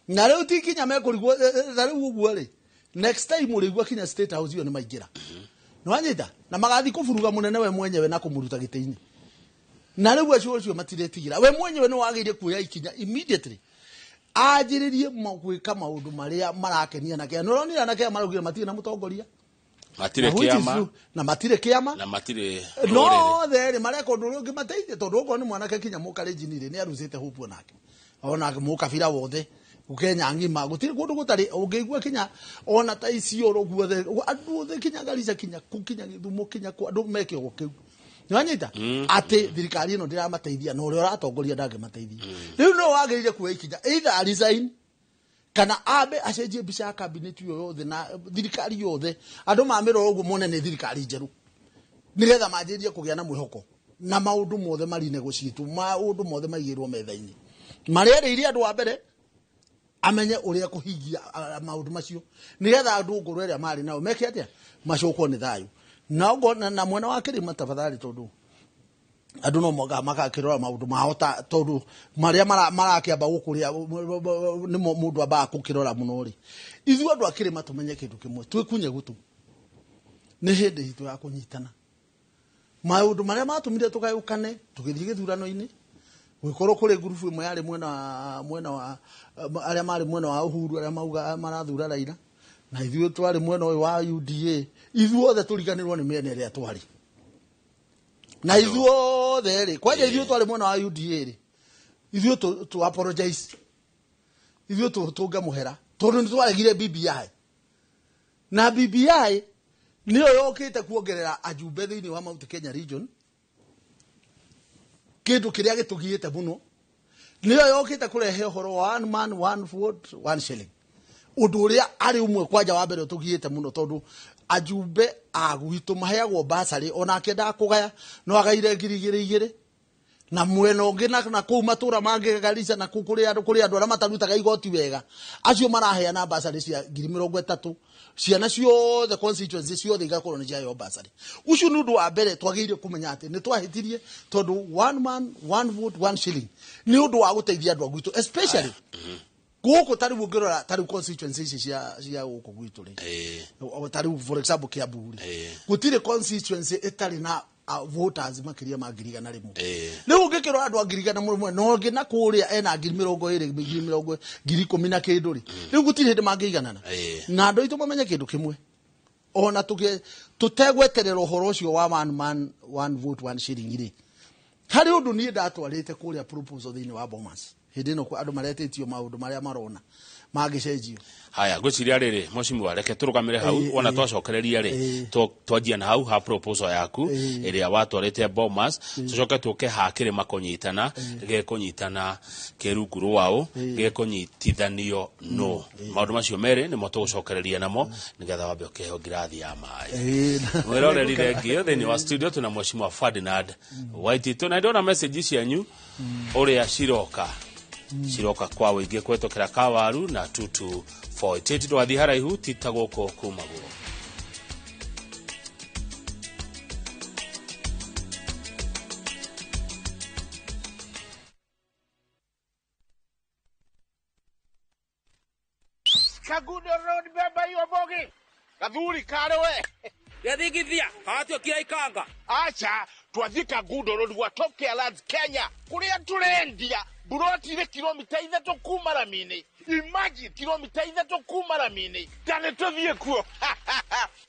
Na rĩu ti kinya mekũrigwo ta rĩu ũguo rĩ, next time ũrĩigua kinya State House ĩyo nĩ maingĩra, nĩ wanyita? Na magathiĩ kũburuga mũnene we mwenyewe na kũmũruta gĩtĩ-inĩ. Na rĩu acio ũcio matiretigĩra, we mwenyewe nĩ wagĩrĩire kuoya ikinya immediately, anjĩrĩrie gwĩka maũndũ marĩa marakenia anake. Nĩ ũronire anake aya maraugire matirĩ na mũtongoria. Matirĩ Na which is kĩama. true. Na matirĩ kĩama. Na matirĩ no rũrĩrĩ. Othe rĩ, mareka ũndũ ũrĩa ũngĩmateithia, tondũ okorwo nĩ mwanake kinya mũkarenjini rĩ, nĩ arucĩte hope onake, ona mũkabira wothe Kenya ng'ima, gũtirĩ kũndũ gũtarĩ ũngĩigua kinya ona ta Isiolo guothe, andũ othe kinya Garissa, kinya kũ, kinya Gĩthumo, kinya kũ, andũ me kĩogo kĩu, nĩwanyita atĩ thirikari ĩno ndĩramateithia na ũrĩa ũratongoria ndangĩmateithia. Rĩu no wagĩrĩire kuoya ikinya, either a resign kana ambe acenjie mbica ya cabinet ĩyo yothe na thirikari yothe, andũ mamĩrora ũguo mone nĩ thirikari njerũ, nĩgetha manjĩrĩrie kũgĩa na mwĩhoko na maũndũ mothe mari negotiate, maũndũ mothe maigĩrwo metha-inĩ marĩa erĩire andũ. Wa mbere amenye ũrĩa kũhingia maũndũ macio, nĩgetha andũ ngoro ĩrĩa marĩ nao meke atĩa, macokwo nĩ thayũ. Na na mwena wa kĩrĩma, tafadhali, tondũ andũ no moga magakĩrora maũndũ mao, ta tondũ marĩa marakĩamba gũkũrĩa nĩmo mũndũ ambaga gũkĩrora mũno rĩ, ithuĩ andũ a kĩrĩma tũmenye kĩndũ kĩmwe, twĩkunye gũtũ, nĩ hĩndĩ itũ ya kũnyitana. Maũndũ marĩa matũmire tũgayũkane tũgĩthiĩ gĩthurano-inĩ, gũgĩkorwo kũrĩ ngurubu ĩmwe yarĩ mwena wa arĩa marĩ mwena wa Uhuru, arĩa mauga marathura Raila, na ithuĩ twarĩ mwena ũyũ wa UDA. Ithuothe tũriganĩrwo nĩ mĩena ĩrĩa twarĩ na ithuothe rĩ, kwanja ithuĩ twarĩ mwena wa UDA rĩ, ithuĩ tu apologize, ithuĩ tũnge mũhera, tondũ nĩ twaregire BBI, na BBI nĩyo yokĩte kuongerera ajumbe thĩinĩ wa Mount Kenya region, kĩndũ kĩrĩa gĩtũgiĩte mũno. Nĩyo yokĩte kũrehe ũhoro wa one man, one vote, one shilling, ũndũ ũrĩa arĩ ũmwe kwanja wa mbere ũtũgiĩte mũno, tondũ ajumbe a gwitũ maheagwo basarĩ, ona akĩendaga kũgaya no agaire 2,000 2,000, na mwena ũngĩ na kũu matũra mangĩ Garissa na kũu kũrĩ andũ arĩa matarutaga igoti wega, acio maraheana basarĩ cia 30,000, ciana ciothe, constituency ciothe igakorwo nĩ ciaheo basarĩ. Ũcio nĩ ũndũ wa mbere twagĩrĩire kũmenya atĩ nĩ twahĩtirie, tondũ one man, one vote, one shilling nĩ ũndũ wa gũteithia andũ a gwitũ, especially gũkũ. Ta rĩu ũngĩrora ta rĩu constituency ici cia gũkũ gwitũ rĩ, ta rĩu for example Kiambu rĩ, gũtirĩ constituency ĩtarĩ na voters makĩria ma 100,000. Rĩu ũngĩkĩrora andũ a 100,000 na ũngĩ na kũrĩa ena 20,000, ngiri mĩrongo, 10,000 na kĩndũ rĩ, rĩu gũtirĩ hĩndĩ mangĩiganana. Na andũ aitũ mamenye kĩndũ kĩmwe, ona tũtegweterera ũhoro ũcio wa one man, one vote, one shilling rĩ, harĩ ũndũ niĩ ndatwarĩte kũrĩa proposal thĩinĩ wa Bomas hĩndĩ ĩno andũ maretĩtio maũndũ marĩa marona. Mangĩcenjio. Haya, ngwĩciria rĩrĩ, mheshimiwa, reke tũrũgamĩre hau. Wona twacokereria rĩ, twanjia na hau ha proposal yaku ĩrĩa watwarĩte Bomas, tũcoke tũke ha kĩrĩma kũnyitana, gĩkũnyitana kĩ rungu rwaũ, gĩkũnyitithanio nũ. Maũndũ macio merĩ nĩmo tũgũcokereria namo, nĩgetha wambe ũkĩheo ngirathi ya maĩ. Mwĩroreri, thengio. Thĩinĩ wa studio twĩna mheshimiwa Ferdinand Waititu, na ndĩrona message cianyu ũrĩa ciroka ciroka kwa wĩingĩ kũhetũkĩra kawaru na 2248. Twathiĩ haraihu ti ta gũkũ kumagwo. Kagudo Road, beba hiyo bogi. Gathuri kare we. Gethigithia gatuĩkire ikanga. Acha twathiĩ Kagudo Road gwa Top Care Lands Kenya, kũrĩa tũrendia buroti irĩ kilomita 3 kuma rami-inĩ. Imagine, kilomita 3 kuma rami-inĩ. Ta nĩ tũthiĩ kuo.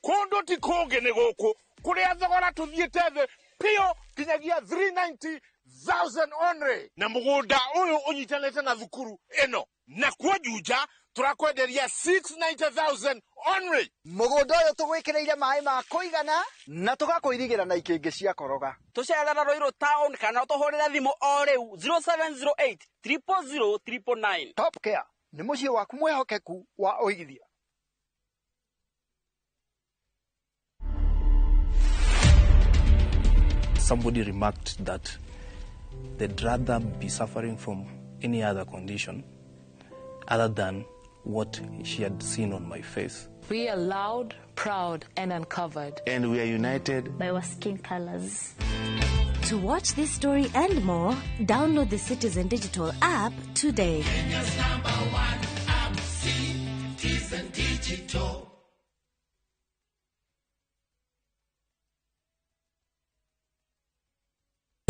Kũndũ ti kũngĩ, nĩ gũkũ kũrĩa thogora tũthiĩte thĩ piũ nginyagia 390,000 only, na mũgũnda ũyũ ũnyitanĩte na thukuru ĩno. Na kuo Juja tũrakwenderia 690,000 only. Mũgũnda ũyũ tũgwĩkĩrĩire maĩ ma kũigana na tũgakũirigĩra na ikĩngĩ cia koroga. Tũcerera Ruiru town kana ũtũhũrĩre thimũ o rĩu 0708 000 999. Top Care nĩ mũciĩ waku mwĩhokeku wa ũigithia. Somebody remarked that they'd rather be suffering from any other condition other than what she had seen on my face. We are loud, proud, and uncovered. And we are united by our skin colors. To watch this story and more, download the Citizen Digital app today. Kenya's number one app, Citizen Digital.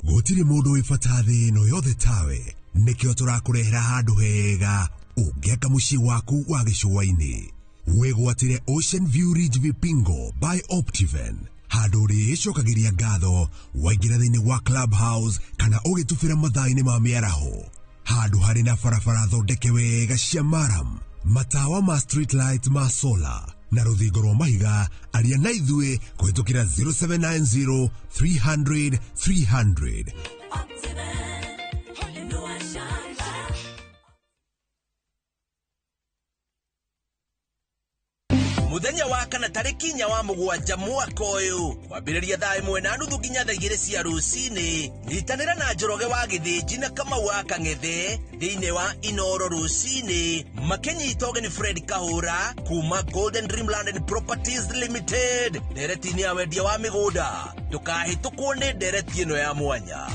Gũtirĩ mũndũ wĩ bata thĩ ĩno yothe tawe, nĩkĩo tũrakũrehera handũ hega ũngĩaka mũciĩ waku wa gĩcũa-inĩ. Wĩgwatĩre Ocean View Ridge Vipingo by Optiven, handũ ũrĩcokagĩria ngatho waingĩra thĩinĩ wa clubhouse kana ũgĩtubĩra mathaa-inĩ ma mĩaraho, handũ harĩ na barabara thondeke wega cia maram, matawa ma street light ma solar na rũthingo rwa mahiga. Aria na ithuĩ kũhĩtũkĩra 0790 300 300. Optiven, inua shamba. Muthenya wa kana tarĩki 4 wa 7 mwaka ũyũ, kwambĩrĩria thaa 1:30 nginya thaa 2 cia rũcinĩ, nyitanĩra na Njoroge wa Gĩthĩnji na Kamau wa Kang'ethe thĩinĩ wa Inoro rũcinĩ, makĩnyita ũgeni Fred Kahũra kuma Golden Dreamland and Properties Limited ndereti-inĩ ya wendia wa mĩgũnda. Ndũkahĩtũkwo nĩ ndereti ĩno ya mwanya.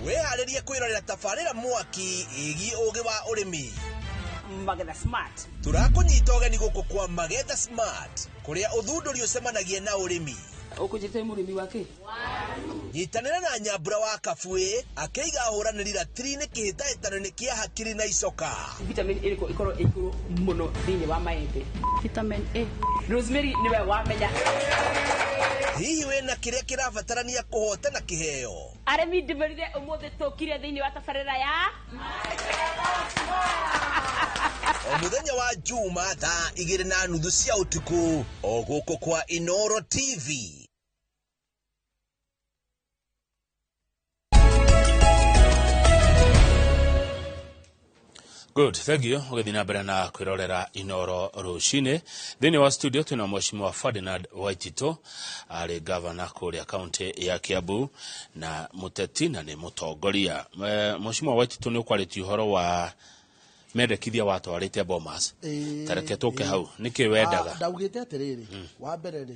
Wĩharĩrie kwĩrorera tabarĩra mwaki ĩgiĩ ũgĩ wa ũrĩmi. Magetha Smart. Tũrakũnyita ũgeni gũkũ kwa Magetha Smart, kũrĩa ũthundũri ũcemanagia na ũrĩmi. Ũkũnjĩte mũrĩmi wake. Nyitanĩra na Nyambura wa Kabuĩ akĩiga ahũranĩri ratiri-inĩ kĩhĩtahĩtano-inĩ kĩa hakiri na icoka. Vitamin ĩrĩkũ ĩkorwo ĩ igũrũ mũno thĩinĩ wa maembe? Vitamin A. Rosemary, nĩwe wamenya. Hihi wĩna kĩrĩa kĩrabatarania kũhotana kĩheo? Arĩmi, ndĩmũrire ũmũthĩ tũkire thĩinĩ wa tabarĩra ya O mũthenya wa Juma thaa 2:30 cia ũtukũ, o gũkũ kwa Inoro TV. Good, thank you. Ũgĩthiĩ na mbere na kwĩrorera Inoro rũcinĩ. Thĩinĩ wa studio twĩna mheshimiwa Ferdinand Waititũ, arĩ gavana kũrĩa kaunti ya Kiambu na mũteti na nĩ mũtongoria. Mheshimiwa Waititũ, nĩ ũkwarĩtie ũhoro wa mendekithia watwarĩte Bomas. Ta reke tũke hau, nĩkĩ wendaga? Ah, ndaugĩte atĩrĩrĩ, wa mbere rĩ,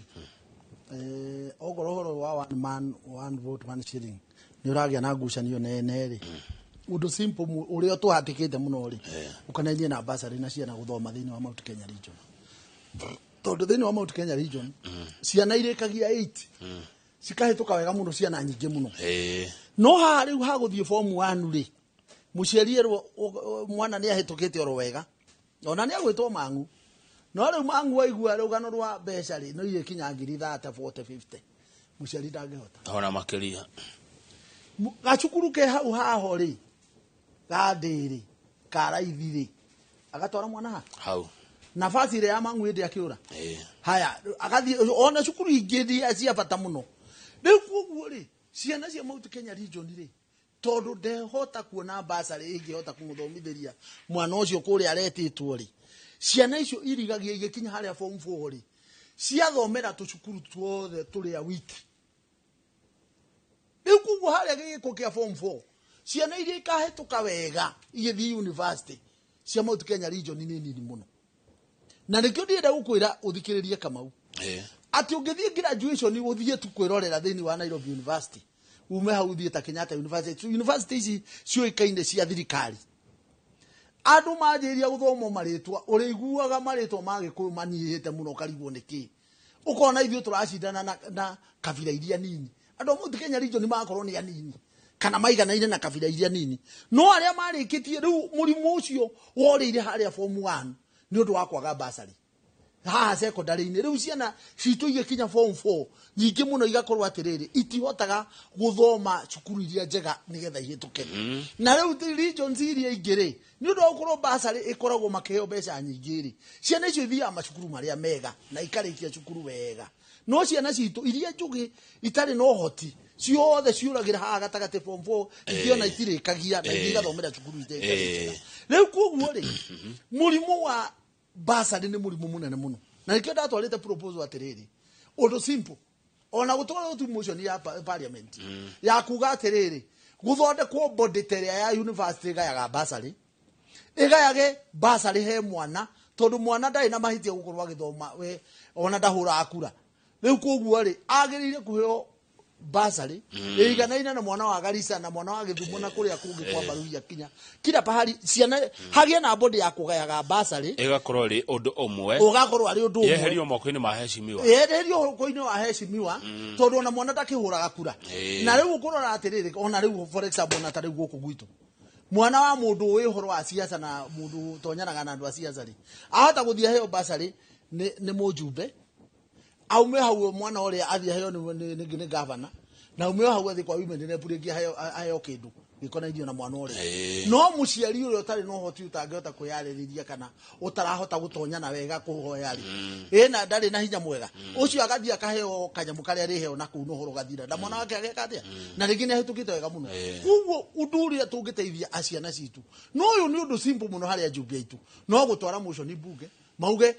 okorwo ũhoro wa one man one vote one shilling nĩ ũragĩa na ngucanio nene rĩ, ũndũ simple ũrĩa ũtũhatĩkĩte mũno rĩ, ũkanainie na bursary na ciana gũthoma thĩinĩ wa Mount Kenya region, tondũ thĩinĩ wa Mount Kenya region ciana irĩkagia 8 cikahĩtũka wega mũno, ciana nyingĩ mũno. No haha rĩu hagũthiĩ form 1 rĩ, mũciari erwo mwana nĩ ahĩtũkĩte oro wega, ona nĩ agwĩtwo mang'u, no rĩu mang'u aigua rũgano rwa mbeca rĩ, no igĩkinya ngiri 30, 40, 50, mũciari ndangĩhota. Ona makĩria. Gacukuru ke hau haho rĩ, ga ndĩrĩ ka raithi rĩ, agatwara mwana ha hau nafasi ĩrĩa ya mang'u ĩndĩ akĩũra. Haya, agathiĩ ona cukuru ingĩ iria cia bata mũno. Rĩu koguo rĩ, ciana cia Mount Kenya region rĩ, tondũ ndehota kuona basarĩ ĩngĩhota kũmũthomithĩria mwana ũcio kũrĩa aretĩtwo rĩ, ciana icio irigagia igĩkinya harĩa form 4 rĩ, ciathomera tũcukuru tuothe tũrĩa wiki. Rĩu koguo harĩa gĩgĩko kĩa form 4, ciana iria ikahĩtũka wega igĩthiĩ university cia Mount Kenya region nĩ nini mũno. Na nĩkĩo ndĩrenda gũkwĩra ũthikĩrĩrie Kamau, atĩ ũngĩthiĩ graduation ũthiĩ tu kwĩrorera thĩinĩ wa Nairobi University, ume hau ũthiĩ ta Kenyatta University, university ici ciũĩkaine cia thirikari, andũ manjĩrĩria gũthomwo marĩtwa, ũrĩiguaga marĩtwa ma Gĩkũyũ manyihĩte mũno, ũkarigwo nĩkĩ. Ũkona ithuĩ tũracindana na kabira iria nini. Andũ a Mount Kenya region magakorwo nĩ anini kana maiganaine na kabira iria nini, no arĩa marĩkĩtie rĩu mũrimũ ũcio worĩire harĩa form 1 nĩ ũndũ wa kwaga basarĩ haha secondary-inĩ. Rĩu ciana citũ igĩkinya form 4 nyingĩ mũno igakorwo atĩrĩrĩ, itihotaga gũthoma cukuru iria njega nĩgetha ihĩtũke. Na rĩu regions iria ingĩ rĩ, nĩ ũndũ wa gũkorwo basarĩ ĩkoragwo makĩheo mbeca nyingĩ rĩ, ciana icio ithiaga macukuru marĩa mega na ikarĩkia cukuru wega. No ciana citũ iria njũgĩ itarĩ na ũhoti ciothe ciũragĩra haha gatagatĩ form 4, ingĩona itirĩkagia na ingĩ igathomera cukuru itarĩ njega. Rĩu koguo rĩ, mũrimũ wa basarĩ nĩ mũrimũ mũnene mũno, na nĩkĩo ndatwarĩte proposal atĩrĩrĩ, ũndũ simple, ona gũtwarwo tu motion ya parliament ya kuga atĩrĩrĩ, gũthondekwo body ta ĩrĩa ya university ĩgayaga basarĩ, ĩgayage basarĩ he mwana, tondũ mwana ndarĩ na mahĩtia gũkorwo agĩthoma we ona ndahũraga kura. Rĩu koguo rĩ, agĩrĩire kũheo basarĩ ĩiganaine na mwana wa Garissa na mwana wa Gĩthumo na kũrĩa kũngĩ kwa Maruia kinya kila pahali. Ciana hagĩe na body ya kũgayaga basarĩ, ĩgakorwo ĩrĩ ũndũ ũmwe, ũgakorwo arĩ ũndũ ũmwe, yeherio moko-inĩ ma heshimiwa. Yeherio moko-inĩ wa heshimiwa, tondũ ona mwana ndakĩhũraga kura. Na rĩu ũkũrora atĩrĩrĩ, ona rĩu for example, ona ta rĩu gũkũ gwitũ, mwana wa mũndũ ũĩ ũhoro wa siasa na mũndũ ũtonyanaga na andũ a siasa rĩ, ahota gũthiĩ aheo basarĩ nĩ mũjumbe, aume hau mwana ũrĩa athiĩ aheo nĩ gavana, na aume hau athiĩ kwa women rep rĩngĩ aheo kĩndũ gĩkonainie na mwana ũrĩa. No mũciari ũrĩa ũtarĩ na ũhoti, ũtangĩhota kwĩyarĩrĩria kana ũtarahota gũtonyana wega kũhoya rĩ, ĩna ndarĩ na hinya mwega, ũcio agathiĩ akaheo kanyamũ karĩa arĩheo na kũu, na ũhoro ũgathira na mwana wake ageka atĩa, na rĩngĩ nĩ ahĩtũkĩte wega mũno. Koguo ũndũ ũrĩa tũngĩteithia aciana citũ, no ũyũ nĩ ũndũ simple mũno harĩ ajumbe aitũ, no gũtwara motion bunge mauge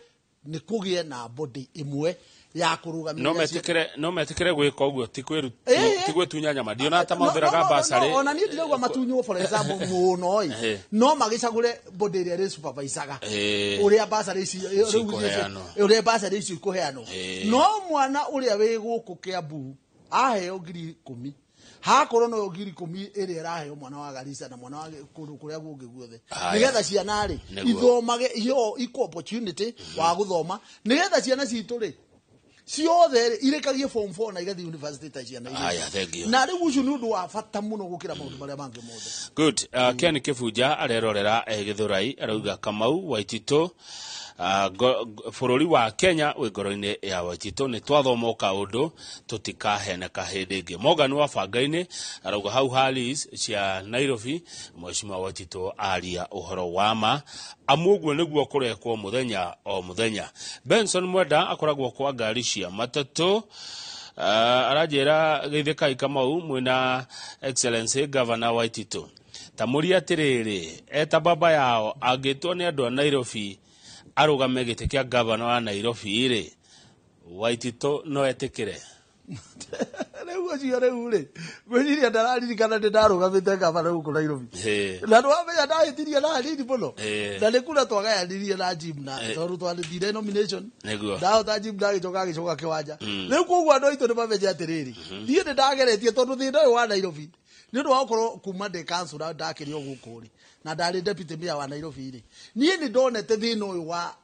nĩ kũgĩe na body ĩmwe ya kũrũgamĩrĩra. No metĩkĩre gwĩka ũguo, ti gwĩtunya nyama, ndiona ta mahũthĩraga basarĩ. Ona niĩ ndirauga matunywo, for example, mũno ĩ, no magĩcagũre body ĩrĩa ĩrĩ supervisaga ũrĩa basarĩ ici rĩu cikũheanwo. Ũrĩa basarĩ icio ikũheanwo. No mwana ũrĩa wĩ gũkũ Kiambu aheo 10,000, hakorwo noyo 10,000 ĩrĩa ĩraheo mwana wa Garissa na mwana wa kũndũ kũrĩa kũngĩ guothe, nĩgetha ciana rĩ ithomage, iheo equal opportunity wa gũthoma, nĩgetha ciana citũ rĩ ciothe rĩ irĩkagie form 4 na igathiĩ university ta ciana iria Haya, thank you. Na rĩu ũcio nĩ ũndũ wa bata mũno gũkĩra maũndũ marĩa mangĩ mothe. Good. Ken Kĩbunja arerorera Gĩthũrai, arauga Kamau Waititũ, bũrũri wa Kenya wĩ ngoro-inĩ ya Waititũ, nĩ twathoma kaũndũ tũtikaheneka hĩndĩ ĩngĩ. Morgan wa Bangainĩ arauga hau Harris cia Nairobi, Mheshimiwa Waititũ aria ũhoro wa ma, amu ũguo nĩguo kũrekwo mũthenya o mũthenya. Benson Mwenda akoragwo kwa ngari cia matatũ, aranjĩra geithĩkai Kamau mwĩna Excellency Governor Waititũ, ta mũria atĩrĩrĩ, eta baba yao angĩtwo nĩ andũ a Nairobi arũgame gĩtĩ kĩa gavana wa Nairobi rĩ, Waititũ no etĩkĩre? Rĩu ũcio rĩu rĩ, ngwĩciria ndararirikana ndĩ ndarũgamĩte gavana gũkũ Nairobi, na nĩwamenya ndahĩtirie na hanini mũno, na nĩ kura twagayanirie na Jim, na tondũ twarĩthire nomination, ndahota Jim ndagĩcoka agĩcoka kĩwanja. Rĩu koguo andũ aitũ nĩ mamenye atĩrĩrĩ, niĩ nĩ ndageretie, tondũ thĩna ũyũ wa Nairobi nĩ ũndũ wa gũkorwo kuma ndĩ councillor ndakĩrĩ o gũkũ rĩ, na ndarĩ deputy mayor wa Nairobi rĩ, niĩ nĩ ndonete thĩna ũyũ wa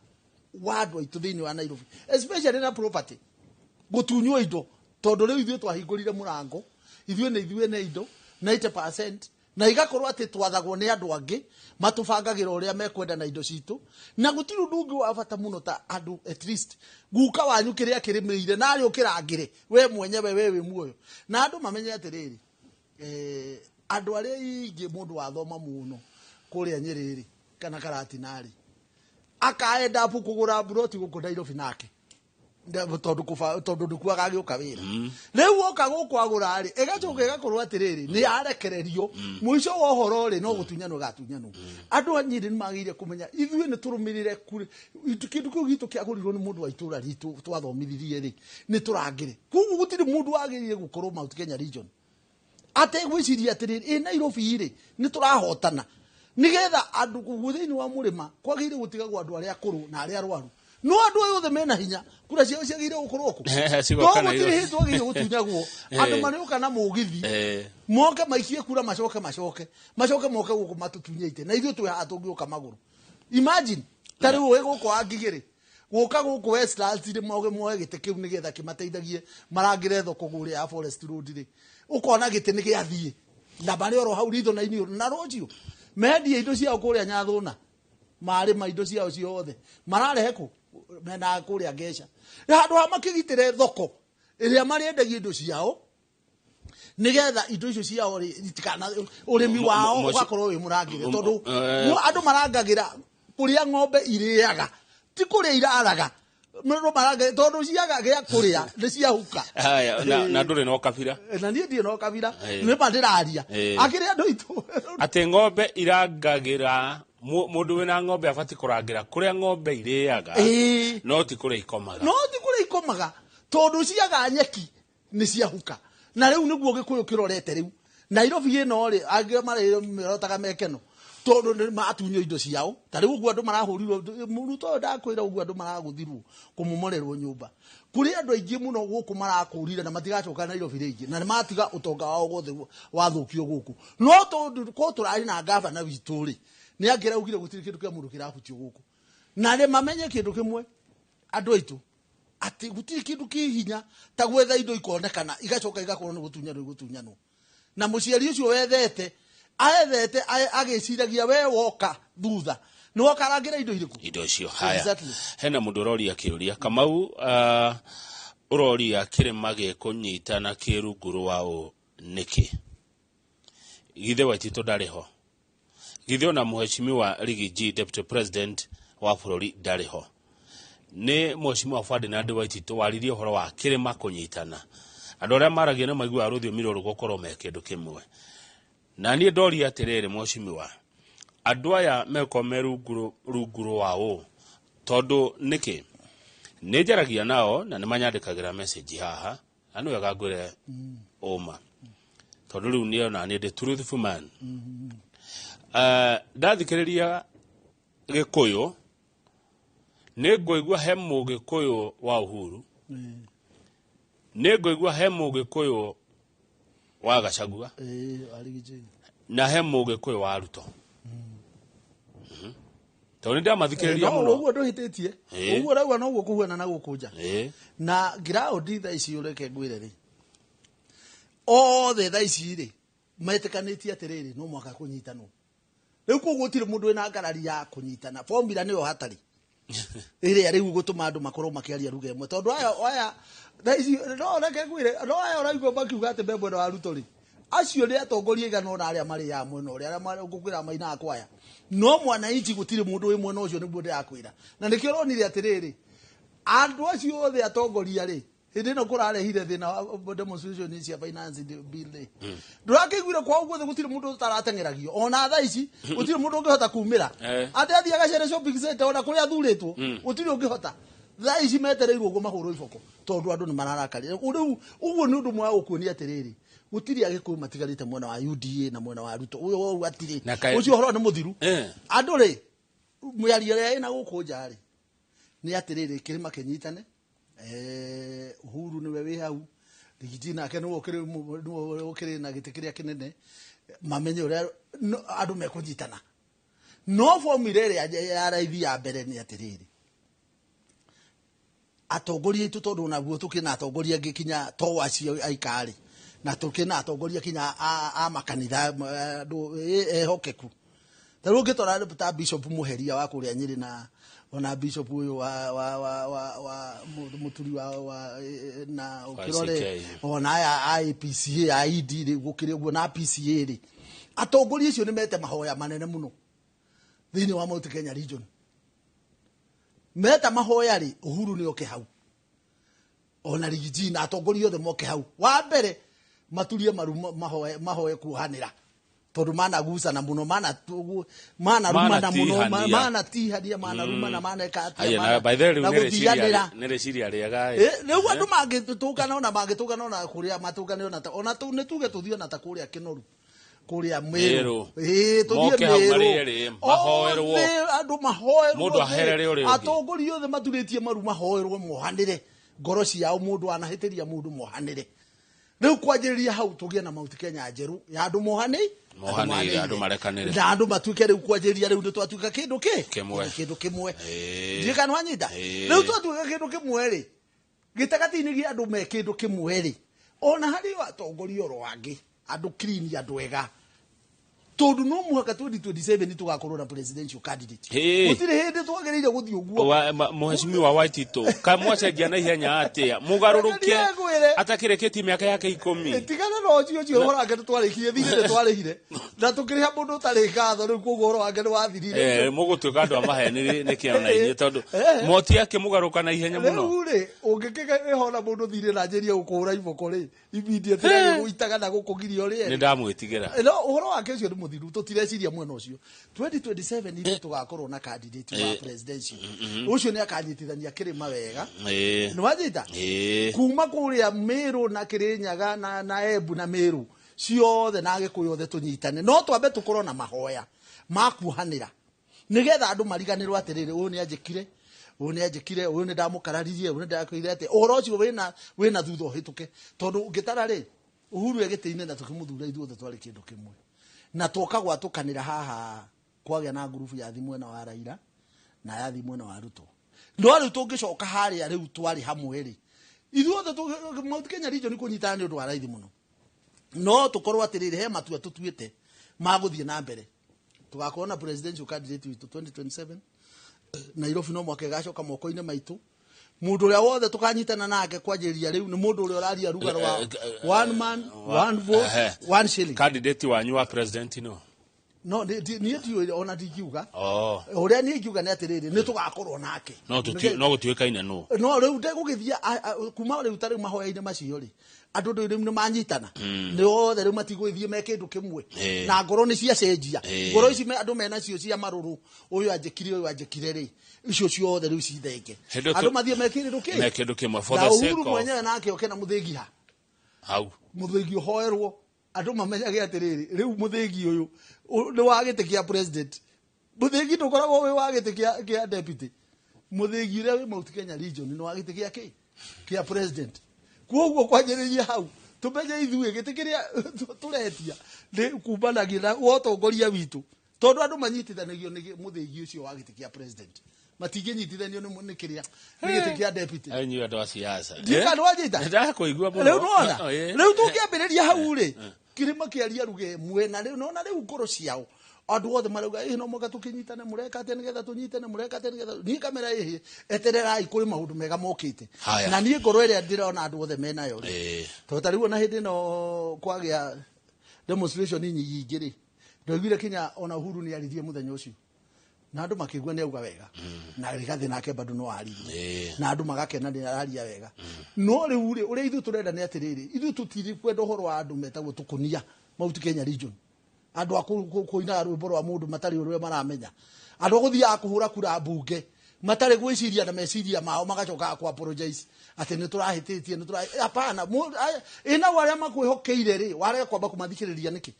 andũ aitũ thĩinĩ wa Nairobi, especially na property gũtunywo indo, tondũ rĩu ithuĩ twahingũrire mũrango, ithuĩ nĩ ithuĩ nĩ indo 90%, na igakorwo atĩ twathagwo nĩ andũ angĩ matũbangagĩra ũrĩa mekwenda na indo citũ, na gũtirĩ ũndũ ũngĩ wa bata mũno ta andũ, at least guka wanyu kĩrĩa kĩrĩmĩire narĩ ũkĩrangĩre we mwenyewe we wĩ muoyo. Na andũ mamenye atĩrĩrĩ, Andũ arĩa aingĩ mũndũ wathoma mũno kũrĩa Nyĩrĩ rĩ kana Karatina rĩ akaenda kũgũra mburoti gũkũ Nairobi nake tondũ tondũ ndũkuaga agĩũka wĩra. Rĩu woka gũkũ agũra rĩ, ĩgacoka ĩgakorwo atĩrĩrĩ, nĩ yarekererio. Mũico wa ũhoro rĩ, no gũtunyanwo ĩgatunyanwo. Andũ a Nyĩrĩ nĩ magĩrĩire kũmenya ithuĩ nĩ tũrũmĩrĩre kĩndũ kĩu gitũ kĩagũrirwo nĩ mũndũ wa itũra ritũ twathomithirie rĩ, nĩ tũrangĩre. Koguo gũtirĩ mũndũ wagĩrĩire gũkorwo Mount Kenya region ategwĩciria atĩrĩrĩ, ĩ Nairobi rĩ nĩ tũrahotana, nĩgetha andũ kũguo thĩinĩ wa mũrĩma kwagĩrĩire gũtigagwo andũ arĩa akũrũ na arĩa arwaru, no andũ aya othe mena hinya kura ciao ciagĩrĩire gũkorwo kũ. Cigoka no gũtirĩ Nairobi. hĩndĩ twagĩrĩire gũtunyagwo. Andũ marĩũka na mũgithi, moke maikie kura, macoke macoke macoke moke gũkũ matũtunye ite, na ithuĩ twĩ haha tũngĩũka magũrũ. Imagine ta rĩu wĩ gũkũ wa Ngigĩrĩ gũka gũkũ Westlands rĩ, moge moe gĩtĩ kĩu nĩgetha kĩmateithagie marangĩre thoko kũrĩa ya Forest Road rĩ, ũkona gĩtĩ nĩ gĩathiĩ na marĩ oro hau ritho na iniũrũ, na rũciũ mendie indo ciao kũrĩa Nyathũna, marĩma indo ciao ciothe mararehe kũ mena kũrĩa Ngeca, handũ ha makĩgitĩre thoko ĩrĩa marĩendagia indo ciao, nigetha indo icio ciao rĩ itikana ũrĩmi wao ũgakorwo wĩ mũrangĩre, tondũ andũ marangagĩra kũrĩa ng'ombe irĩaga, ti kũrĩa iraraga. Mũndũ marangagĩra tondũ ciaga gĩa kũrĩa nĩ ciahuka. Haya, na ndũrĩ na ũkabira. Na niĩ ndirĩ na ũkabira. Nĩ ma ndĩraria akĩrĩ andũ aitũ. Atĩ ng'ombe irangagĩra, mũndũ wĩna ng'ombe abatiĩ kũrangĩra kũrĩa ng'ombe irĩaga, no ti kũrĩa ikomaga. No ti kũrĩa ikomaga, tondũ ciaga nyeki nĩ ciahuka. Na rĩu nĩguo Gĩkũyũ kĩrorete rĩu Nairobi ĩno rĩ, angĩ marĩrotaga mekeno tondũ nĩ matunywo indo ciao. Ta rĩu ũguo andũ marahũrirwo, Ruto ũyũ ndakwĩra ũguo andũ maragũthirwo kũmomorerwo nyũmba, kũrĩ andũ aingĩ mũno gũkũ marakũrire na matigacoka Nairobi rĩngĩ, na nĩ matiga ũtonga wao wothe wathũkio gũkũ. No tondũ ko tũrarĩ na gavana witũ rĩ, nĩ angĩraugire gũtirĩ kĩndũ kĩa mũndũ kĩrahutio gũkũ. Na nĩ mamenye kĩndũ kĩmwe andũ aitũ, atĩ gũtirĩ kĩndũ kĩ hinya ta gwetha indo ikonekana igacoka igakorwo nĩ gũtunyanwo igũtunyanwo. Na mũciari ũcio wethete aethete agĩciragia we woka thutha nĩ woka arangĩra indo irĩkũ, indo icio. Haya, Exactly. hena mũndũ ũroria kĩũria, Kamau, ũroria kĩrĩma gĩkũnyitana kĩ rungu rwa ũ nĩkĩ? Githĩ Waititũ ndarĩ ho? Githĩ ona Mheshimiwa Riggy G, deputy president wa bũrũri, ndarĩ ho? Nĩ Mheshimiwa Ferdinand Waititũ waririe ũhoro wa kĩrĩma kũnyitana. Andũ arĩa maragia nĩ maiguaga rũthiomi rũrũ gũkorwo me kĩndũ kĩmwe. Na niĩ ndoria atĩrĩrĩ, Mheshimiwa, andũ aya megũkorwo me rungu rwa ũ? Tondũ nĩkĩ nĩ njaragia nao na nĩ manyandĩkagĩra message haha, na nĩ wega ngwĩre ũma, tondũ rĩu niĩ ona niĩ ndĩ truthful man. Ndathikĩrĩria Gĩkũyũ nĩ ngũigua he Mũgĩkũyũ wa Uhuru, nĩ ngũigua he Mũgĩkũyũ wa Gachagua, Wa Riggy G. na he Mũgĩkũyũ wa Ruto. Tondũ nĩ ndamathikĩrĩria No mũno. Ũguo ndũhĩtĩtie. Ũguo ũrauga noguo kũhuana na gũkũ nja. Na ground thaa ici, ũreke ngwĩre rĩ, othe thaa ici rĩ metĩkanĩtie atĩrĩrĩ, no mwaka kũnyitanwo rĩu. Koguo gũtirĩ mũndũ wĩna ngarari ya kũnyitana. Formula nĩyo hatarĩ ĩrĩa rĩu gũtũma andũ makorwo makĩaria ruga ĩmwe, tondũ aya thaa ici, no reke ngwĩre, no aya ũraigua makiuga atĩ me mwena wa Ruto rĩ, acio nĩ atongoria igana ũna arĩa marĩaga mwena ũrĩa, arĩa ngũkwĩra mainaga kwaya. No mwananchi gũtirĩ mũndũ wĩ mwena ũcio, nĩguo ndĩrakwĩra. Na nĩkĩo ũronire atĩrĩrĩ, andũ acio othe atongoria rĩ, hĩndĩ ĩno kũrarehire thĩna wa demonstration cia finance bill rĩ, ndũrakĩiguire kwa ũguo gũtirĩ mũndũ ũtarateng'eragio. Ona thaa ici gũtirĩ mũndũ ũngĩhota kumĩra atĩ athiĩ agacere shopping center, ona kũrĩa athurĩtwo gũtirĩ ũngĩhota. Thaa ici metereirwo ũguo mahũrwo iboko, tondũ andũ nĩ mararakarire rĩu. Ũguo nĩ ũndũ mwega gũkuonia atĩrĩrĩ, gũtirĩ Agĩkũyũ matigarĩte mwena wa UDA na mwena wa Ruto ũyũ wau atirĩ. Na Ũcio ũhoro nĩ mũthiru. Andũ rĩ, mĩario ĩrĩa ĩna gũkũ nja rĩ, nĩ atĩrĩrĩ, kĩrĩma kĩnyitane. Uhuru nĩwe wĩ hau, Riggy G nake nĩwe nĩwe ũkĩrĩ na gĩtĩ kĩrĩa kĩnene, mamenye ũrĩa andũ mekũnyitana. No formula ĩrĩa ya raithi ya mbere nĩ atĩrĩrĩ, atongoria aitũ, tondũ naguo tũkĩna atongoria angĩ kinya to acio aikarĩ, na tũkĩna atongoria kinya a makanitha, andũ ehokeku. Ta rĩu ũngĩtora ta Bishop Mũheria wa kũrĩa Nyĩrĩ na Ona bishop ũyũ wa mũturi wa na ũkĩrore ICK. Ona aya a APCA, a ED rĩ, gũkĩrĩ ũguo na PCA rĩ, atongoria acio nĩ mete mahoya manene mũno thĩinĩ wa Mount Kenya region. Meta mahoya rĩ, Uhuru nĩ oke hau, ona Rigiji na atongoria othe moke hau. Wa mbere maturie maru, mahoe kuohanĩra, tondũ managucana mũno, manarumana mũno, Manatihania. Manatihania, manarumana, maneka atĩa, Aya, na by the way, rĩu na nĩ rĩciria gũthianĩra. Nĩ rĩciria rĩega. Rĩu andũ mangĩtũngana, ona mangĩtũngana ona kũrĩa matũngane, ona ona nĩ tuge tũthiĩ ona ta kũrĩa Kĩnoru, kũrĩa Mĩrũ. Mĩrũ. Ĩ, tũthiĩ Moke hau Mĩrũ. marĩ erĩ, mahoerwo. Othe andũ mahoerwo. Mũndũ aherere ũrĩa ũngĩ. Atongoria othe maturĩtie maru mahoerwo, mohanĩre ngoro ciao, mũndũ anahĩtĩria mũndũ mohanĩre. Rĩu kwanjĩrĩria hau tũgĩe na Mount Kenya njerũ ya andũ mohanĩire, andũ marekanĩre. Na andũ matuĩke rĩu kwanjĩrĩria rĩu nĩ twatuĩka kĩndũ kĩ Kĩmwe. Kĩndũ kĩmwe. Ndiĩ kana wanyita. Ĩĩ. Rĩu twatuĩka kĩndũ kĩmwe rĩ, gĩtagatĩ-inĩ gĩa andũ me kĩndũ kĩmwe rĩ, ona harĩ o atongoria oro angĩ, andũ clean, andũ ega, tondũ no mũhaka 2027 tũgakorwo na presidential candidate. Gũtirĩ hĩndĩ twagĩrĩire gũthiĩ ũguo. Mheshimiwa Waititũ kamwacenjia na ihenya atĩa mũgarũrũke Reke ngwĩre. atakĩrĩkĩtie mĩaka yake 10? Tigana na ũcio ũhoro wake nĩtwarĩkirie thirĩ, nĩtwarĩhire na tũkĩrĩha mũndũ ũtarĩ ngatho. Rĩu koguo ũhoro wake nĩwathirire. Mũgũtuĩka andũ a maheni nĩkĩo na inyuĩ, tondũ moti akĩmũgarũka na ihenya mũno. Rĩu rĩ, ũngĩkĩhona mũndũ thirĩ na njĩrie gũkũhũra iboko rĩ, immediately agĩgũitaga na gũkũgiria ũrĩe. Nĩ ndamwĩtigĩra. No ũhoro wake ũcio nĩ mũthiru, tũtireciria mwena ũcio. 2027 ithuĩ tũgakorwo na candidate wa presidential. Ũcio nĩ akanyitithania kĩrĩma wega. Nĩ wanyita? Kuma kũrĩa Mĩrũ na Kĩrĩnyaga na Embu na Mĩrũ ciothe na Agĩkũyũ othe tũnyitane, no twambe tũkorwo na mahoya ma kuohanĩra, nĩgetha andũ mariganĩrwo atĩrĩrĩ, ũyũ nĩ anjĩkire, ũyũ nĩ anjĩkire, ũyũ nĩ ndamũkararirie, ũyũ nĩ ndakwĩire atĩ ũhoro ũcio wĩna thutha ũhĩtũke. Tondũ ũngĩtara rĩ, Uhuru e gĩtĩ-inĩ na tũkĩmũthura ithuothe twarĩ kĩndũ kĩmwe, na twoka gwatũkanĩra haha kwagĩa na ngurubu yathi mwena wa Raila na yathi mwena wa Ruto. No rĩu tũngĩcoka harĩa rĩu twarĩ hamwe rĩ, ithuothe Mount Kenya region kũnyitana nĩ ũndũ wa raithi mũno. No tũkorwo atĩrĩrĩ, he matua tũtuĩte ma gũthiĩ na mbere. Tũgakorwo na presidential candidate witũ 2027. Nairobi no mwaka ĩgacoka moko-inĩ maitũ. Mũndũ ũrĩa wothe tũkanyitana nake kwanjĩrĩria rĩu nĩ mũndũ ũrĩa ũraria ruga rwa one man, one vote, one shilling. Candidate wanyu wa president no? No niĩ ndiũĩ, ona ndingiuga. Oh. Ũrĩa niĩ ingiuga nĩ atĩrĩrĩ, nĩ tũgakorwo nake. No gũtuĩkaine nũ. No rĩu ndegũgĩthiĩ kuma rĩu ta rĩu mahoya-inĩ macio rĩ, andũ rĩu nĩ manyitana, nĩ othe rĩu matigũgĩthiĩ me kĩndũ kĩmwe. Na ngoro nĩ ciacenjia. Ngoro ici andũ menacio cia marũrũ, ũyũ anjĩkire, ũyũ anjĩkire rĩ, icio ciothe rĩu cithenge. Hĩndĩ ĩyo Andũ mathiĩ me kĩndũ kĩ Me kĩndũ kĩmwe for na the sake Uhuru of mwenyewe nake oke na mũthĩgi ha hau. Mũthĩgi ũhoerwo, andũ mamenyage atĩrĩrĩ, rĩu mũthĩgi ũyũ nĩ wa gĩtĩ kĩa president. Mũthĩgi ndũkoragwo wĩ wa gĩtĩ kĩa deputy. Mũthĩgi ũrĩa wĩ Mount Kenya region nĩ wa gĩtĩ gĩa kĩ kĩa president. Koguo kwanjĩrĩria hau tũmenye ithuĩ gĩtĩ kĩrĩa tũretia nĩ kumanagia na wotongoria witũ, tondũ andũ manyitithanagio nĩ mũthĩgi ũcio wa gĩtĩ kĩa president, matingĩnyitithanio nĩ kĩrĩa nĩ gĩtĩ kĩa deputy. Inyuĩ andũ a siasa. Ndiũĩ kana nĩwanyita. Ndakũigua mũno. Rĩu nĩwona, rĩu tũngĩambĩrĩria hau rĩ, kĩrĩma kĩaria ruga ĩmwe, na rĩu nona rĩu ngoro ciao andũ othe marauga ĩ no mũhaka tũkĩnyitane, mũreka atĩa nĩgetha tũnyitane, mũreka atĩa nĩgetha niĩ kamera ĩhĩ, etererai, kũrĩ maũndũ mega mokĩte. Haya. Na niĩ ngoro ĩrĩa ndĩrona andũ othe menayo rĩ, tondũ ta rĩu ona hĩndĩ ĩno kwagĩa demonstration nyingĩ rĩ, ndoiguire kinya ona Uhuru nĩ aririe mũthenya ũcio na andũ makĩigua nĩ auga wega, na Rigathĩ nake bado no aririe na andũ magakena nĩ araria wega. No rĩu rĩ, ũrĩa ithuĩ tũrenda nĩ atĩrĩrĩ, ithuĩ tũtirĩ kwenda ũhoro wa andũ metagwo tũkũnia Mount Kenya region, andũ a kũinaga rwĩmbo rwa mũndũ matarĩ ũrĩa maramenya, andũ a gũthiaga kũhũra kura mbunge matarĩ gwĩciria na meciria mao, magacoka ku apologize atĩ nĩ tũrahĩtĩtie, nĩ tũra hapana. Ĩnao arĩa makwĩhokeire rĩ, warega kwamba kũmathikĩrĩria nĩkĩ?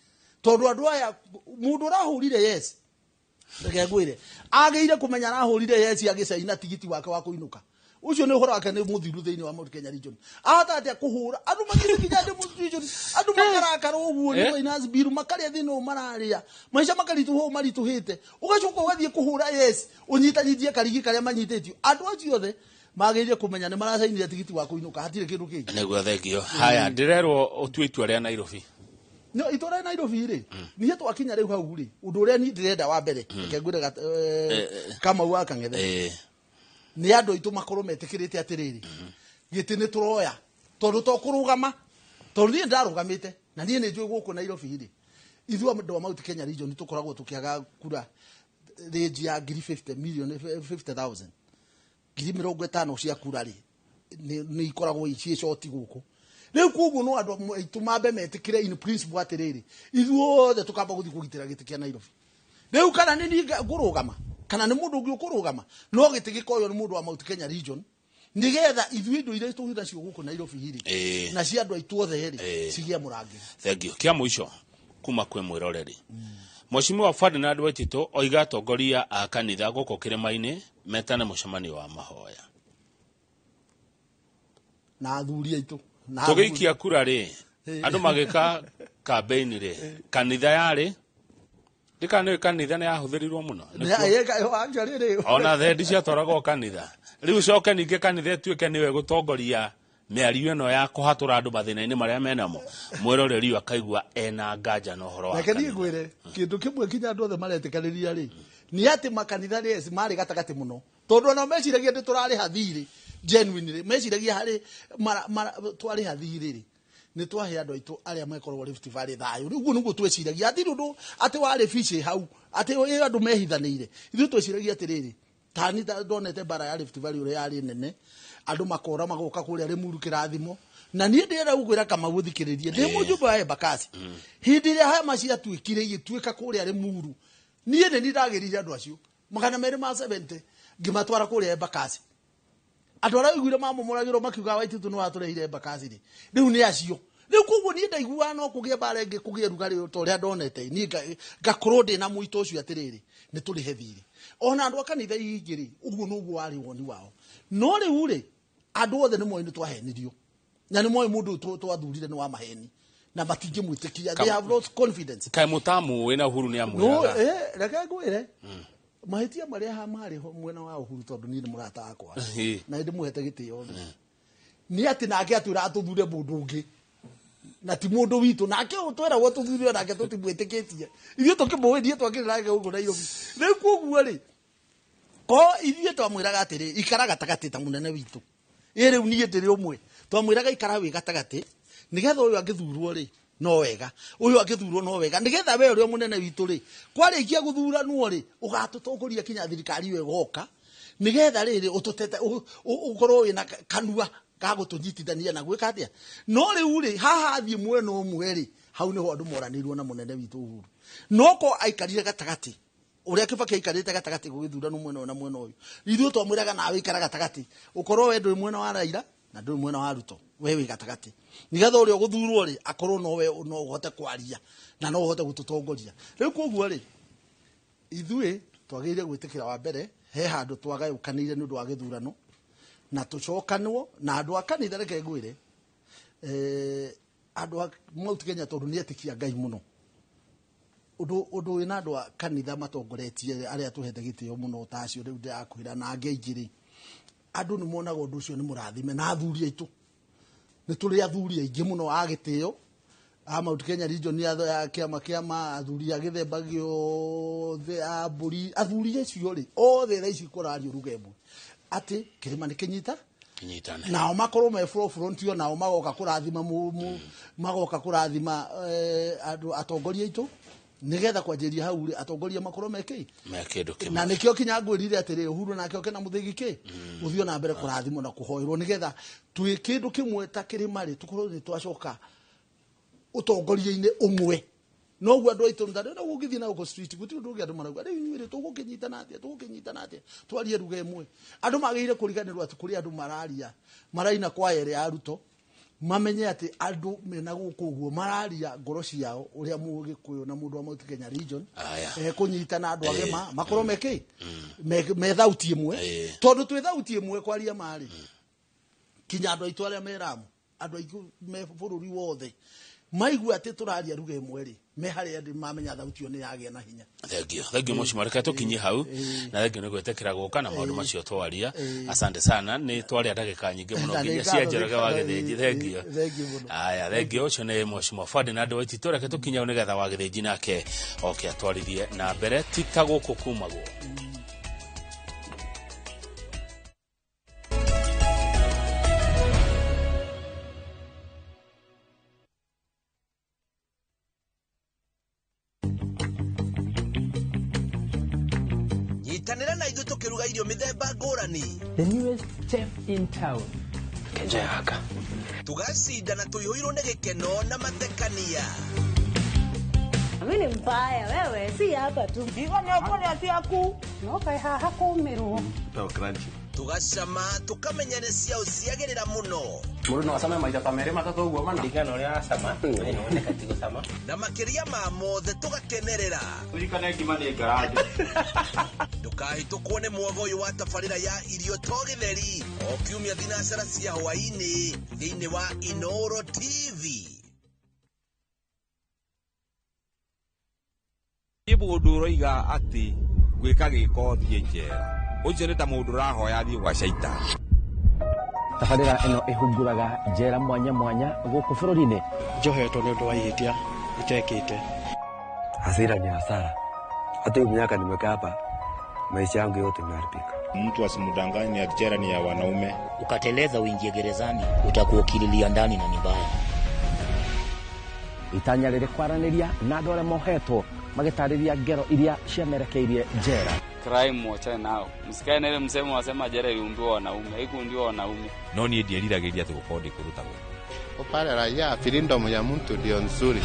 Tondũ andũ aya, mũndũ ũrahũrire yes, reke ngwĩre, agĩire kũmenya arahũrire yes agĩcaina tigiti wake wa kũinũka, ũcio nĩ ũhoro wake nĩ mũthiru thĩinĩ wa Mount Kenya region. Ahota atĩa kũhũra andũ mathiĩ nginya demonstration, andũ makarakara ũguo nĩ finance bill, makarĩa thĩna ũũ mararĩa, maica makaritũha ũũ maritũhĩte, ũgacoka ũgathiĩ kũhũra yes ũnyitanyitie karigi karĩa manyitĩtio. Andũ acio othe magĩrĩire kũmenya nĩ maracainire tigiti wa kũinũka, hatirĩ kĩndũ kĩngĩ. Nĩguo, thengio. Haya, ndĩrerwo ũtue itua rĩa Nairobi. No itũra rĩa Nairobi rĩ, niĩ twakinya rĩu hau rĩ, ũndũ ũrĩa niĩ ndĩrenda wa mbere, reke ngwĩre Kamau wa Kang'ethe, nĩ andũ aitũ makorwo metĩkĩrĩte atĩrĩrĩ, gĩtĩ nĩ tũroya tondũ to kũrũgama, tondũ niĩ ndarũgamĩte na niĩ nĩ njũĩ gũkũ Nairobi rĩ, ithuĩ andũ a Mount Kenya region tũkoragwo tũkĩaga kura range ya ngiri 50 million, 50,000, 50,000 cia kura rĩ, nĩ ikoragwo ciĩ short gũkũ. Rĩu koguo no andũ aitũ mambe metĩkĩre in principle atĩrĩrĩ, ithuothe tũkamba gũthiĩ kũgitĩra gĩtĩ kĩa Nairobi. Rĩu kana nĩ niĩ ngũrũgama kana nĩ mũndũ ũngĩ ũkũrũgama, no gĩtĩ gĩkoywo nĩ mũndũ wa Mount Kenya region, nĩgetha ithuĩ indo iria tũrĩ nacio gũkũ Nairobi rĩ, na cia andũ aitũ othe rĩ, cigĩe mũrangĩri. Thank you. Kia mũico kuma kwĩ mwĩroreri, Mheshimiwa Ferdinand Waititũ oiga atongoria a kanitha gũkũ kĩrĩma-inĩ metane mũcemanio wa mahoya na athuri aitũ na tũgĩikia kura rĩ, andũ magĩka campaign rĩ, kanitha yarĩ ndikana nĩ kanitha nĩ yahũthĩrirwo mũno. Actually rĩ, Ona thendi ciatwaragwo kanitha. Rĩu coke ningĩ kanitha ĩtuĩke nĩwe gũtongoria mĩario ĩno ya kũhatũra andũ mathĩna-inĩ marĩa menamo, mwĩroreri ũyũ akaigua ena nganja na ũhoro wa Reke niĩ kanitha. ngwĩre kĩndũ kĩmwe kinya andũ othe maretĩkanĩria rĩ, nĩ atĩ makanitha rĩ marĩ gatagatĩ mũno, tondũ ona meciragia ndĩ tũrarĩha thirĩ genuinely, meciragia harĩ twarĩha thirĩ rĩ, nĩ twahe andũ aitũ arĩa mekoragwo Rift Valley thayũ. Rĩu ũguo nĩguo tweciragia, hatirĩ ũndũ atĩ warĩ fice hau atĩ ĩ andũ mehithanĩire. Ithuĩ tweciragia atĩrĩrĩ, tani ndonete mbara ya Rift Valley ũrĩa yarĩ nene, andũ makora magoka kũrĩa Limuru kĩrathimo. Na niĩ ndĩrenda gũkwĩra Kamau ũthikĩrĩrie, ndĩ mũjumbe wa Embakasi, hĩndĩ ĩrĩa hama ciatuĩkire igĩtuĩka kũrĩa Limuru, niĩ nĩ niĩ ndagĩrire andũ acio 270 ngĩmatwara kũrĩa Embakasi. Andũ arĩa ũiguire mamomoragĩrwo makiuga Waititu nĩ watũrehire Embakasi rĩ, rĩu nĩ acio. Rĩu koguo niĩ ndaiguaga no kũgĩe mbara ĩngĩ, kũgĩe rugarĩ ta ũrĩa ndonete. Niĩ ngakorwo ndĩ na mũito ũcio atĩrĩrĩ, nĩ tũrĩhe thirĩ. Ona andũ a kanitha ingĩ rĩ, ũguo noguo warĩ woni wao. No rĩu rĩ, andũ othe nĩ moĩ nĩ twahenirio, na nĩ moĩ mũndũ ũyũ twathurire nĩ wa maheni na matingĩmwĩtĩkia. They have lost confidence. Kaĩ mũtamu wĩna Uhuru nĩ No, amwĩraga? Reke ngwĩre mahĩtia marĩa marĩ ho mwena wa Uhuru, tondũ niĩ nĩ mũrata wakwa na nĩ ndĩmũhete gĩtĩo rĩ, nĩ atĩ nake atwĩra atũthure mũndũ ũngĩ na ti mũndũ witũ, nake ũyũ tweragwo tũthure nake tũtimwĩtĩkĩtie ithuĩ, tũkĩmũĩ niĩ twakĩrĩ nake gũkũ Nairobi. Rĩu koguo rĩ, ko ithuĩ twamwĩraga atĩrĩ, ikara gatagatĩ ta mũnene witũ. Ĩ rĩu niĩ ndĩrĩ ũmwe twamwĩraga ikara wĩ gatagatĩ, nĩgetha ũyũ angĩthurwo rĩ no wega, ũyũ angĩthurwo no wega, nĩgetha we ũrĩa mũnene witũ rĩ, kwarĩkia gũthuranwo rĩ, ũgatũtongoria kinya thirikari ĩyo ĩgoka, nĩgetha rĩrĩ ũtũtete ũkorwo wĩna kanua ga gũtũnyitithania na gwĩka atĩa. No rĩu rĩ, haha athiĩ mwena ũmwe rĩ, hau nĩho andũ moranĩirwo na mũnene witũ Uhuru. No ko aikarire gatagatĩ ũrĩa Kibaki aikarĩte gatagatĩ gũgĩthurano mwena ũyũ na mwena ũyũ, ithuĩ twamwĩraga nawe ikara gatagatĩ, ũkorwo we ndũrĩ mwena wa Raila na ndũrĩ mwena wa Ruto, we wĩ gatagatĩ, nĩgetha ũrĩa ũgũthurwo rĩ akorwo nowe no ũhote kwaria na no ũhote gũtũtongoria. Rĩu koguo rĩ, ithuĩ twagĩrĩire gwĩtĩkĩra wa mbere he handũ twagayũkanĩire nĩ ũndũ wa gĩthurano na tũcokanwo na andũ a kanitha. Reke ngwĩre, andũ a Mount Kenya, tondũ nĩ etĩkia Ngai mũno, ũndũ wĩna andũ a kanitha matongoretie arĩa tũhete gĩtĩo mũno ta acio rĩu ndĩrakwĩra na angĩ aingĩ rĩ, andũ nĩ monaga ũndũ ũcio nĩ mũrathime. Na athuri aitũ, nĩ tũrĩ athuri aingĩ mũno a gĩtĩo a Mount Kenya region ya kĩama kĩama, athuri a gĩthemba gĩothe, a mbũri, athuri acio rĩ othe thaa ici kũrario ruga ĩmwe atĩ kĩrĩma nĩ kĩnyita Kĩnyitane. Nao makorwo me front o nao magoka kũrathima magoka kũrathima andũ atongoria aitũ, nĩgetha kwanjĩrĩria hau rĩ, atongoria makorwo me kĩ Me kĩndũ kĩmwe. Na nĩkĩo kinya ngwĩrire atĩrĩ, Uhuru nake oke na mũthĩgi kĩ ũthiĩ na mbere kũrathimwo na kũhoerwo, nĩgetha twĩ kĩndũ kĩmwe ta kĩrĩma rĩ, tũkorwo nĩ twacoka ũtongoria-inĩ ũmwe. Noguo andũ aitũ ndarĩ na ũngĩthiĩ na gũkũ street gũtirĩ ũndũ ũngĩ andũ marauga rĩu inyuĩ rĩ, tũgũkĩnyitana atĩa, tũgũkĩnyitana atĩa twarie ruga ĩmwe? Andũ magĩrĩire kũriganĩrwo atĩ kũrĩ andũ mararia maraina kwaya ĩrĩa ya Ruto, mamenye atĩ andũ mena gũkũ ũguo mararia ngoro ciao ũrĩa Mũgĩkũyũ na mũndũ wa Mount Kenya region kũnyitana andũ agema makorwo me kĩ me thauti ĩmwe, tondũ twĩ thauti ĩmwe kwaria marĩ kinya andũ aitũ arĩa me Ramu, andũ aingĩ me bũrũri wothe maigua atĩ tũraria ruga ĩmwe rĩ. Me harĩa andũ mamenya thauti ĩyo nĩ yagĩa na hinya. Thengio, thengio mheshimiwa, reke tũkinye hau na thengio nĩ gwĩtĩkĩra gũka na maũndũ macio twaria. Asante sana, nĩ twaria ndagĩka nyingĩ mũno Na nĩ nginya ngatho, cia Njoroge wa nĩ Gĩthĩnji. Thengio. Thengio mũno. Aya, thengio, ũcio nĩ mheshimiwa Ferdinand Waititũ. Reke tũkinye hau nĩgetha wa Gĩthĩnji nake oke atwarithie na mbere ti ta gũkũ kumagwo. Nyitanĩra na ithuĩ tũkĩruga irio mĩthemba ngũrani. The newest chef in town. Tũgacindana tũihũirwo nĩ gĩkeno na mathekania. Mi ni mbaya wewe, si hapa tu. Tũgacama tũkamenya nĩ ciaũ ciagĩrĩra mũno. Mũndũ no acame maita ta merĩ matatũ ũguo mana. Ringana ũrĩa acama, nĩwoneka ti gũcama. Na makĩria ma mothe tũgakenerera. Ririkane ngima nĩ ngarange. Ndũkahĩtũkwo nĩ mwago ũyũ wa tabarĩra ya irio to gĩtheri o kiumia thinacara cia hwaĩ-inĩ thĩinĩ wa Inoro TV. Nĩ mũndũ ũroiga atĩ gwĩka gĩko thiĩ njera, ũcio nĩ ta mũndũ ũrahoya thiĩ gwa caitani. Tabarĩra ĩno ĩhunguraga njera mwanya mwanya gũkũ bũrũri-inĩ. Njohetwo nĩ ũndũ wa ihĩtia itekĩte. Hasira ni hasara. Hata hiyo miaka nimekaa hapa, maisha yangu yote imeharibika. Mtu asimdanganye ati jela ni ya wanaume. Ukateleza uingie gerezani, utakuwa ukililia ndani na ni mbaya. Itanya rĩrĩ kwaranĩria na andũ arĩa mohetwo magĩtarĩria ngero iria ciamerekeirie njera. Crime wachane nao, msikae na ile msemo wasema jela iliundiwa wanaume, haikuundiwa wanaume. No niĩ ndieriragĩria atĩ gũkorwo ndĩ kũruta gũkũ. Pale raia freedom ya mtu ndio nzuri.